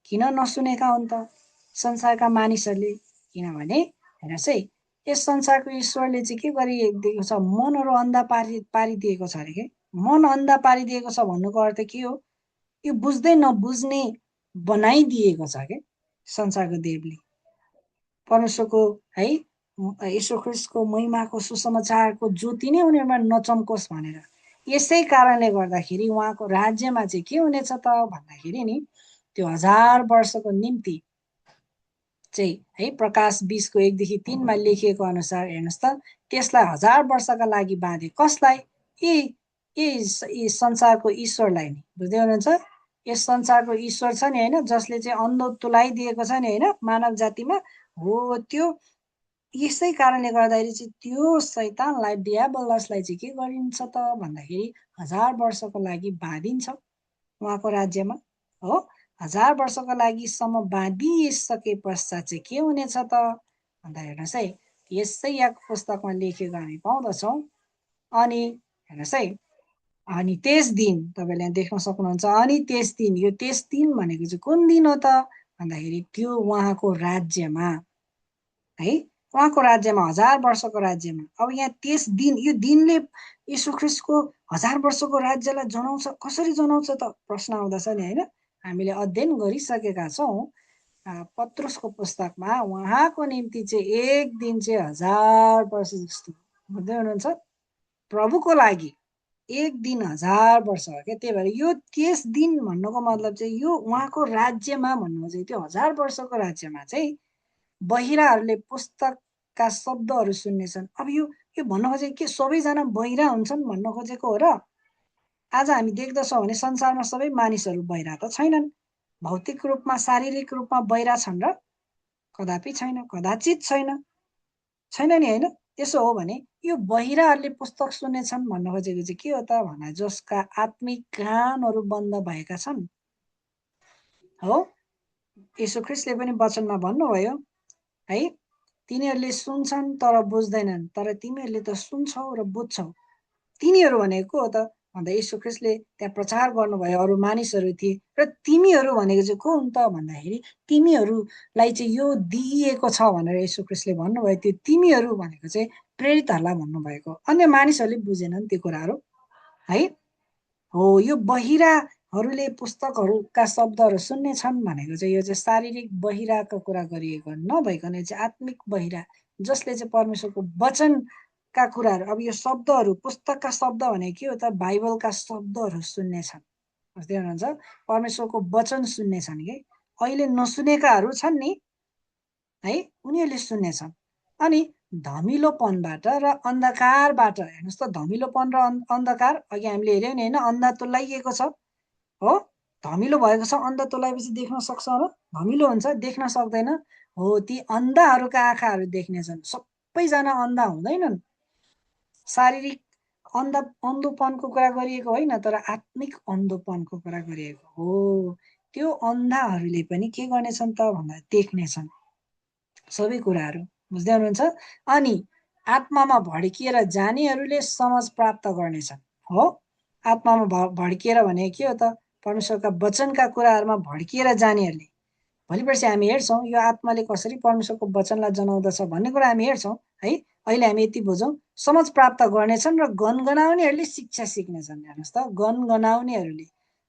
किन नसुनेका हुन् त संसारका मानिसहरूले? किनभने हेर्नुहोस् है, यस संसारको ईश्वरले चाहिँ के गरिदिएको छ? मनहरू अन्धा पारिदिएको छ अरे के। मन अन्धा पारिदिएको छ भन्नुको अर्थ के हो? यो बुझ्दै नबुझ्ने बनाइदिएको छ के संसारको देवले। परमेश्वरको है यीशु ख्रीष्टको महिमाको सुसमाचारको ज्योति नै उनीहरूमा नचम्कोस् भनेर। यसै कारणले गर्दाखेरि उहाँको राज्यमा चाहिँ के हुनेछ त भन्दाखेरि नि, त्यो 1000 वर्षको निम्ति चाहिँ है प्रकाश 20:1-3 लेखिएको अनुसार हेर्नुहोस् त, त्यसलाई 1000 वर्षका लागि बाँधे। कसलाई? यी संसारको ईश्वरलाई नि। बुझ्दै हुनुहुन्छ? यस संसारको ईश्वर छ नि होइन, जसले चाहिँ अन्ध तुलाइदिएको छ नि होइन मानव जातिमा हो। त्यो यसै कारणले गर्दाखेरि चाहिँ त्यो शैतानलाई, डियाबलसलाई चाहिँ के गरिन्छ त भन्दाखेरि 1000 वर्षको लागि बाँधिन्छ उहाँको राज्यमा हो। 1000 वर्षको लागिसम्म बाँधिसके पश्चात चाहिँ के हुनेछ त भन्दा हेर्नुहोस् है, यसै याकूब पुस्तकमा लेखेको हामी पाउँदछौँ। अनि हेर्नुहोस् है, अनि त्यस दिन तपाईँले देख्न सक्नुहुन्छ, अनि त्यस दिन, यो त्यस दिन भनेको चाहिँ कुन दिन हो त भन्दाखेरि त्यो उहाँको राज्यमा है, उहाँको राज्यमा 1000 वर्षको राज्यमा। अब यहाँ त्यस दिन, यो दिनले यीशु ख्रीष्टको 1000 वर्षको राज्यलाई जनाउँछ। कसरी जनाउँछ त प्रश्न आउँदछ नि होइन। हामीले अध्ययन गरिसकेका छौँ पत्रुसको पुस्तकमा, उहाँको निम्ति चाहिँ एक दिन चाहिँ 1000 वर्ष जस्तो। बुझ्दै हुनुहुन्छ? प्रभुको लागि एक दिन 1000 वर्ष हो क्या। त्यही भएर यो त्यस दिन भन्नुको मतलब चाहिँ यो उहाँको राज्यमा भन्नु चाहिँ त्यो 1000 वर्षको राज्यमा चाहिँ बहिराहरूले पुस्तकका शब्दहरू सुन्नेछन्। अब यो भन्नु खोजेको के सबैजना बहिरा हुन्छन् भन्नु खोजेको हो र? आज हामी देख्दछौँ भने संसारमा सबै मानिसहरू बहिरा त छैनन्। भौतिक रूपमा, शारीरिक रूपमा बहिरा छन् र? कदापि छैन, कदाचित छैन नि होइन। त्यसो हो भने यो बहिराहरूले पुस्तक सुन्नेछन् भन्नु खोजेको चाहिँ के हो त भन्दा जसका आत्मिक कानहरू बन्द भएका छन् हो। यीशु ख्रीष्टले पनि वचनमा भन्नुभयो है, तिनीहरूले सुन्छन् तर बुझ्दैनन्, तर तिमीहरूले त सुन्छौ र बुझ्छौ। तिनीहरू भनेको हो त भन्दा यीशु ख्रीष्टले त्यहाँ प्रचार गर्नुभयो, अरू मानिसहरू थिए। र तिमीहरू भनेको चाहिँ को हुन् त भन्दाखेरि तिमीहरूलाई चाहिँ यो दिइएको छ भनेर यीशु ख्रीष्टले भन्नुभयो। त्यो तिमीहरू भनेको चाहिँ प्रेरितहरूलाई भन्नुभएको। अन्य मानिसहरूले बुझेनन् त्यो कुराहरू है। हो, यो बहिराहरूले पुस्तकहरूका शब्दहरू सुन्नेछन् भनेको चाहिँ यो चाहिँ शारीरिक बहिराको कुरा गरिएको नभइकन चाहिँ आत्मिक बहिरा, जसले चाहिँ परमेश्वरको वचनका कुराहरू, अब यो शब्दहरू, पुस्तकका शब्द भनेको के हो त? बाइबलका शब्दहरू सुन्नेछन्। बुझ्दै हुनुहुन्छ? परमेश्वरको वचन सुन्नेछन् कि अहिले नसुनेकाहरू छन् नि है, उनीहरूले सुन्नेछन्। अनि धमिलोपनबाट र अन्धकारबाट, हेर्नुहोस् त, धमिलोपन र अन्धकार अघि हामीले हेऱ्यौँ नि होइन, अन्धा तुल्याइएको छ हो। धमिलो भएको छ, अन्धा तुल्याएपछि देख्न सक्छ र? धमिलो हुन्छ, देख्न सक्दैन हो। ती अन्धाहरूका आँखाहरू देख्नेछन्। सबैजना अन्धा हुँदैनन्। शारीरिक अन्धोपनको कुरा गरिएको होइन, तर आत्मिक अन्धोपनको कुरा गरिएको हो। त्यो अन्धाहरूले पनि के गर्नेछन् त भन्दा देख्नेछन् सबै कुराहरू। बुझ्दै हुनुहुन्छ? अनि आत्मामा भड्किएर जानेहरूले समझ प्राप्त गर्नेछन् हो। आत्मामा भड्किएर भने के हो त? परमेश्वरका वचनका कुराहरूमा भड्किएर जानेहरूले। भोलि पर्सि हामी हेर्छौँ यो आत्माले कसरी परमेश्वरको वचनलाई जनाउँदछ भन्ने कुरा हामी हेर्छौँ है। अहिले हामी यति बुझौँ, समझ प्राप्त गर्नेछन् र गनगनाउनेहरूले शिक्षा सिक्नेछन्। हेर्नुहोस् त, गनगनाउनेहरूले,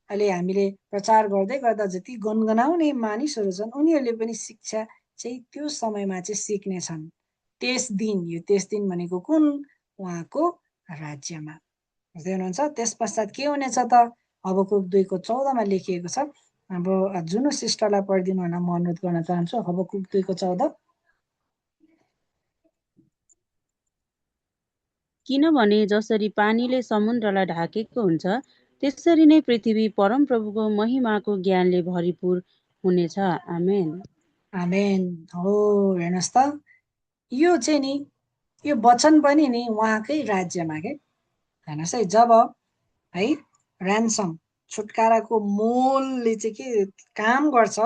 अहिले हामीले प्रचार गर्दै गर्दा जति गनगनाउने मानिसहरू छन् उनीहरूले पनि शिक्षा चाहिँ त्यो समयमा चाहिँ सिक्नेछन्। त्यस दिन, यो त्यस दिन भनेको कुन? उहाँको राज्यमा। बुझ्दै हुनुहुन्छ? त्यस पश्चात के हुनेछ त? हबकुक 2:14 लेखिएको छ। अब जुन सिस्टरलाई पढिदिनु भन म अनुरोध गर्न चाहन्छु। हबकुक 2:14। किनभने जसरी पानीले समुद्रलाई ढाकेको हुन्छ त्यसरी नै पृथ्वी परमप्रभुको महिमाको ज्ञानले भरिपूर हुनेछ। आमेन। आमेन। हो, हेर्नुहोस् त, यो चाहिँ नि, यो वचन पनि नि उहाँकै राज्यमा के। हेर्नुहोस् है, जब है ऱ्यान्सम, छुटकाराको मोलले चाहिँ के काम गर्छ,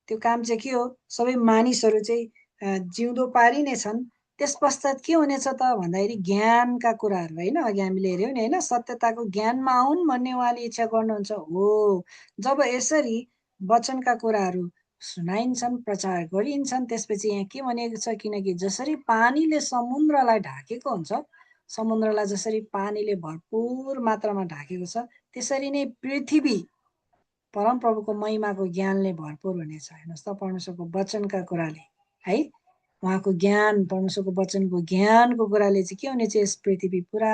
त्यो काम चाहिँ के हो? सबै मानिसहरू चाहिँ जिउँदो पारिनेछन्। त्यस पश्चात के हुनेछ त भन्दाखेरि ज्ञानका कुराहरू, होइन, अघि हामीले हेऱ्यौँ नि, होइन, सत्यताको ज्ञानमा आउन् भन्ने उहाँले इच्छा गर्नुहुन्छ। हो, जब यसरी वचनका कुराहरू सुनाइन्छन्, प्रचार गरिन्छन्, त्यसपछि यहाँ के भनेको छ? किनकि जसरी पानीले समुद्रलाई ढाकेको हुन्छ, समुद्रलाई जसरी पानीले भरपुर मात्रामा ढाकेको छ, त्यसरी नै पृथ्वी परमप्रभुको महिमाको ज्ञानले भरपुर हुनेछ। हेर्नुहोस् त, परमेश्वरको वचनका कुराले, है, उहाँको ज्ञान, परमेश्वरको वचनको ज्ञानको कुराले चाहिँ के हुनेछ? यस पृथ्वी पुरा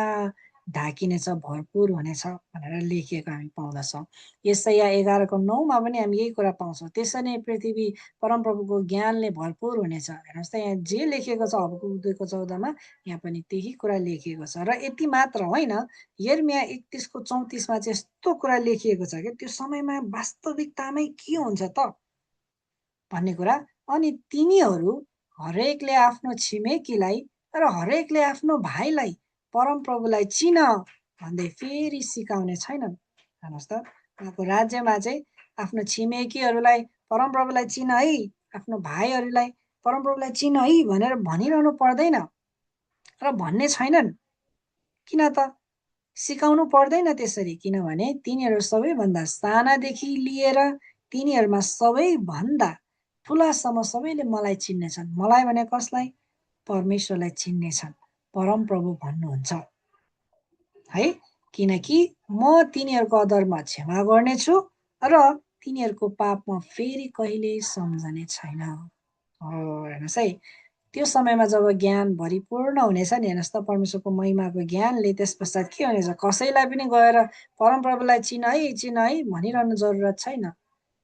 ढाकिनेछ, भरपुर हुनेछ भनेर लेखिएको हामी पाउँदछौँ। यसाया 11:9 पनि हामी यही कुरा पाउँछौँ। त्यसरी नै पृथ्वी परमप्रभुको ज्ञानले भरपुर हुनेछ। हेर्नुहोस् त, यहाँ जे लेखिएको छ हबकुक 2:14 यहाँ पनि त्यही कुरा लेखिएको छ। र यति मात्र होइन, यिर्मया 31:34 चाहिँ यस्तो कुरा लेखिएको छ कि त्यो समयमा वास्तविकतामै के हुन्छ त भन्ने कुरा। अनि तिनीहरू हरेकले आफ्नो छिमेकीलाई र हरेकले आफ्नो भाइलाई परमप्रभुलाई चिन भन्दै फेरि सिकाउने छैनन्। हेर्नुहोस् त, उहाँको राज्यमा चाहिँ आफ्नो छिमेकीहरूलाई परमप्रभुलाई चिन है, आफ्नो भाइहरूलाई परमप्रभुलाई चिन है भनेर भनिरहनु पर्दैन र भन्ने छैनन्। किन त? सिकाउनु पर्दैन त्यसरी, किनभने तिनीहरू सबैभन्दा सानादेखि लिएर तिनीहरूमा सबैभन्दा ठुलासम्म सबैले मलाई चिन्नेछन्। मलाई भने कसलाई? परमेश्वरलाई चिन्नेछन्। परमप्रभु भन्नुहुन्छ है, किनकि म तिनीहरूको अधर्म क्षमा गर्नेछु र तिनीहरूको पाप म फेरि कहिले सम्झने छैन। हेर्नुहोस् है, त्यो समयमा जब ज्ञान भरिपूर्ण हुनेछ नि, हेर्नुहोस् त, परमेश्वरको महिमाको ज्ञानले, त्यस पश्चात के हुनेछ? कसैलाई पनि गएर परमप्रभुलाई चिन है भनिरहनु जरुरत छैन।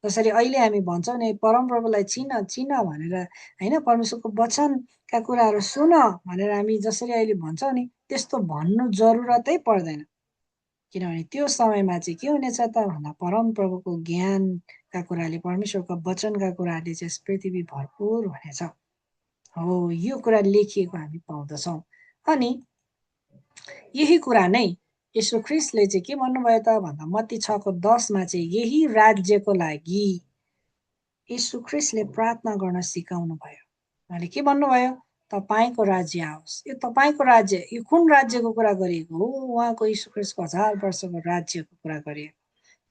जसरी अहिले हामी भन्छौँ नि, परमप्रभुलाई चिन भनेर, होइन, परमेश्वरको वचनका कुराहरू सुन भनेर हामी जसरी अहिले भन्छौँ नि, त्यस्तो भन्नु जरुरतै पर्दैन। किनभने त्यो समयमा चाहिँ के हुनेछ त भन्दा परमप्रभुको ज्ञानका कुराले, परमेश्वरको वचनका कुराले चाहिँ पृथ्वी भरपुर हुनेछ। हो, यो कुरा लेखिएको हामी पाउँदछौँ। अनि यही कुरा नै यीशु ख्रीष्टले चाहिँ के भन्नुभयो त भन्दा मत्ती 6:10 चाहिँ यही राज्यको लागि यीशु ख्रीष्टले प्रार्थना गर्न सिकाउनु भयो। उहाँले के भन्नुभयो? तपाईँको राज्य आओस्। यो तपाईँको राज्य, यो कुन राज्यको कुरा गरिएको हो? उहाँको यीशु ख्रीष्टको 1000 वर्षको राज्यको कुरा गरिएको।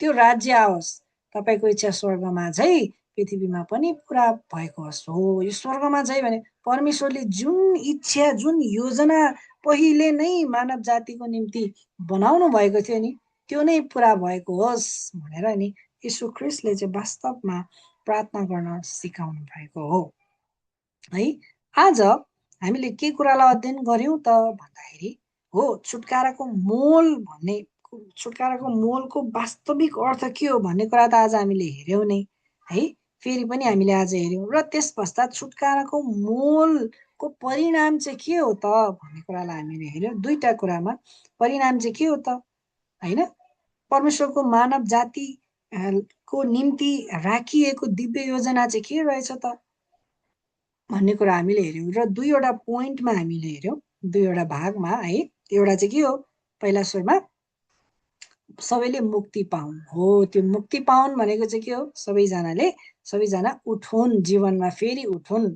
त्यो राज्य आओस्, तपाईँको इच्छा स्वर्गमा झै पृथ्वीमा पनि पुरा भएको होस्। हो, यो स्वर्गमा झै भने परमेश्वरले जुन इच्छा, जुन योजना पहिले नै मानव जातिको निम्ति बनाउनु भएको थियो नि, त्यो नै पुरा भएको होस् भनेर नि यीशु ख्रीष्टले चाहिँ वास्तवमा प्रार्थना गर्न सिकाउनु भएको हो। है, आज हामीले के कुरालाई अध्ययन गर्यौं त भन्दाखेरि हो, छुटकाराको मोल भन्ने, छुटकाराको मोलको वास्तविक अर्थ के हो भन्ने कुरा त आज हामीले हेर्यौं नै है। फेरि पनि हामीले आज हेर्यौं र त्यस पश्चात छुटकाराको मोलको परिणाम चाहिँ के हो त भन्ने कुरालाई हामीले हेर्यौं। दुईटा कुरामा परिणाम चाहिँ के हो त, होइन, परमेश्वरको मानव जाति को निम्ति राखिएको दिव्य योजना चाहिँ के रहेछ त भन्ने कुरा हामीले हेर्यौं। र दुईवटा पोइन्टमा हामीले हेर्यौं, दुईवटा भागमा है। एउटा चाहिँ के हो? पहिला सुरुमा सबैले मुक्ति पाउन्। हो, त्यो मुक्ति पाउन् भनेको चाहिँ के हो? सबैजना उठुन्, जीवनमा फेरि उठुन्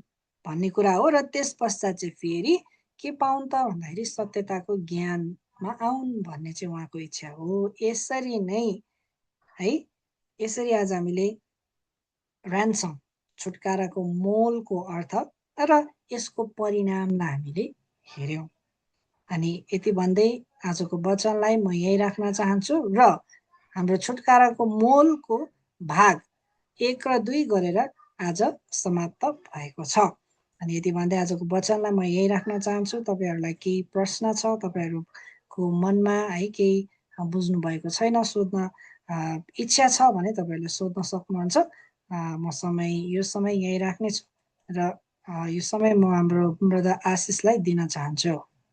भन्ने कुरा हो। र त्यस पश्चात चाहिँ फेरि के पाउन् त भन्दाखेरि सत्यताको ज्ञानमा आउन् भन्ने चाहिँ उहाँको इच्छा हो। यसरी नै है, यसरी आज हामीले ऱ्यान्सम, छुटकाराको मोलको अर्थ र यसको परिणामलाई हामीले हेऱ्यौँ। अनि यति भन्दै आजको वचनलाई म यही राख्न चाहन्छु र हाम्रो छुटकाराको मोलको भाग 1 र 2 गरेर आज समाप्त भएको छ। अनि यति भन्दै आजको वचनलाई म यही राख्न चाहन्छु। तपाईहरूलाई केही प्रश्न छ, तपाईहरूको मनमा है केही बुझ्नु भएको छैन, सोध्न इच्छा छ भने तपाईहरूले सोध्न सक्नुहुन्छ। म यो समय यही राख्नेछु र यो समय म हाम्रो ब्रदर आशिषलाई दिन चाहन्छु।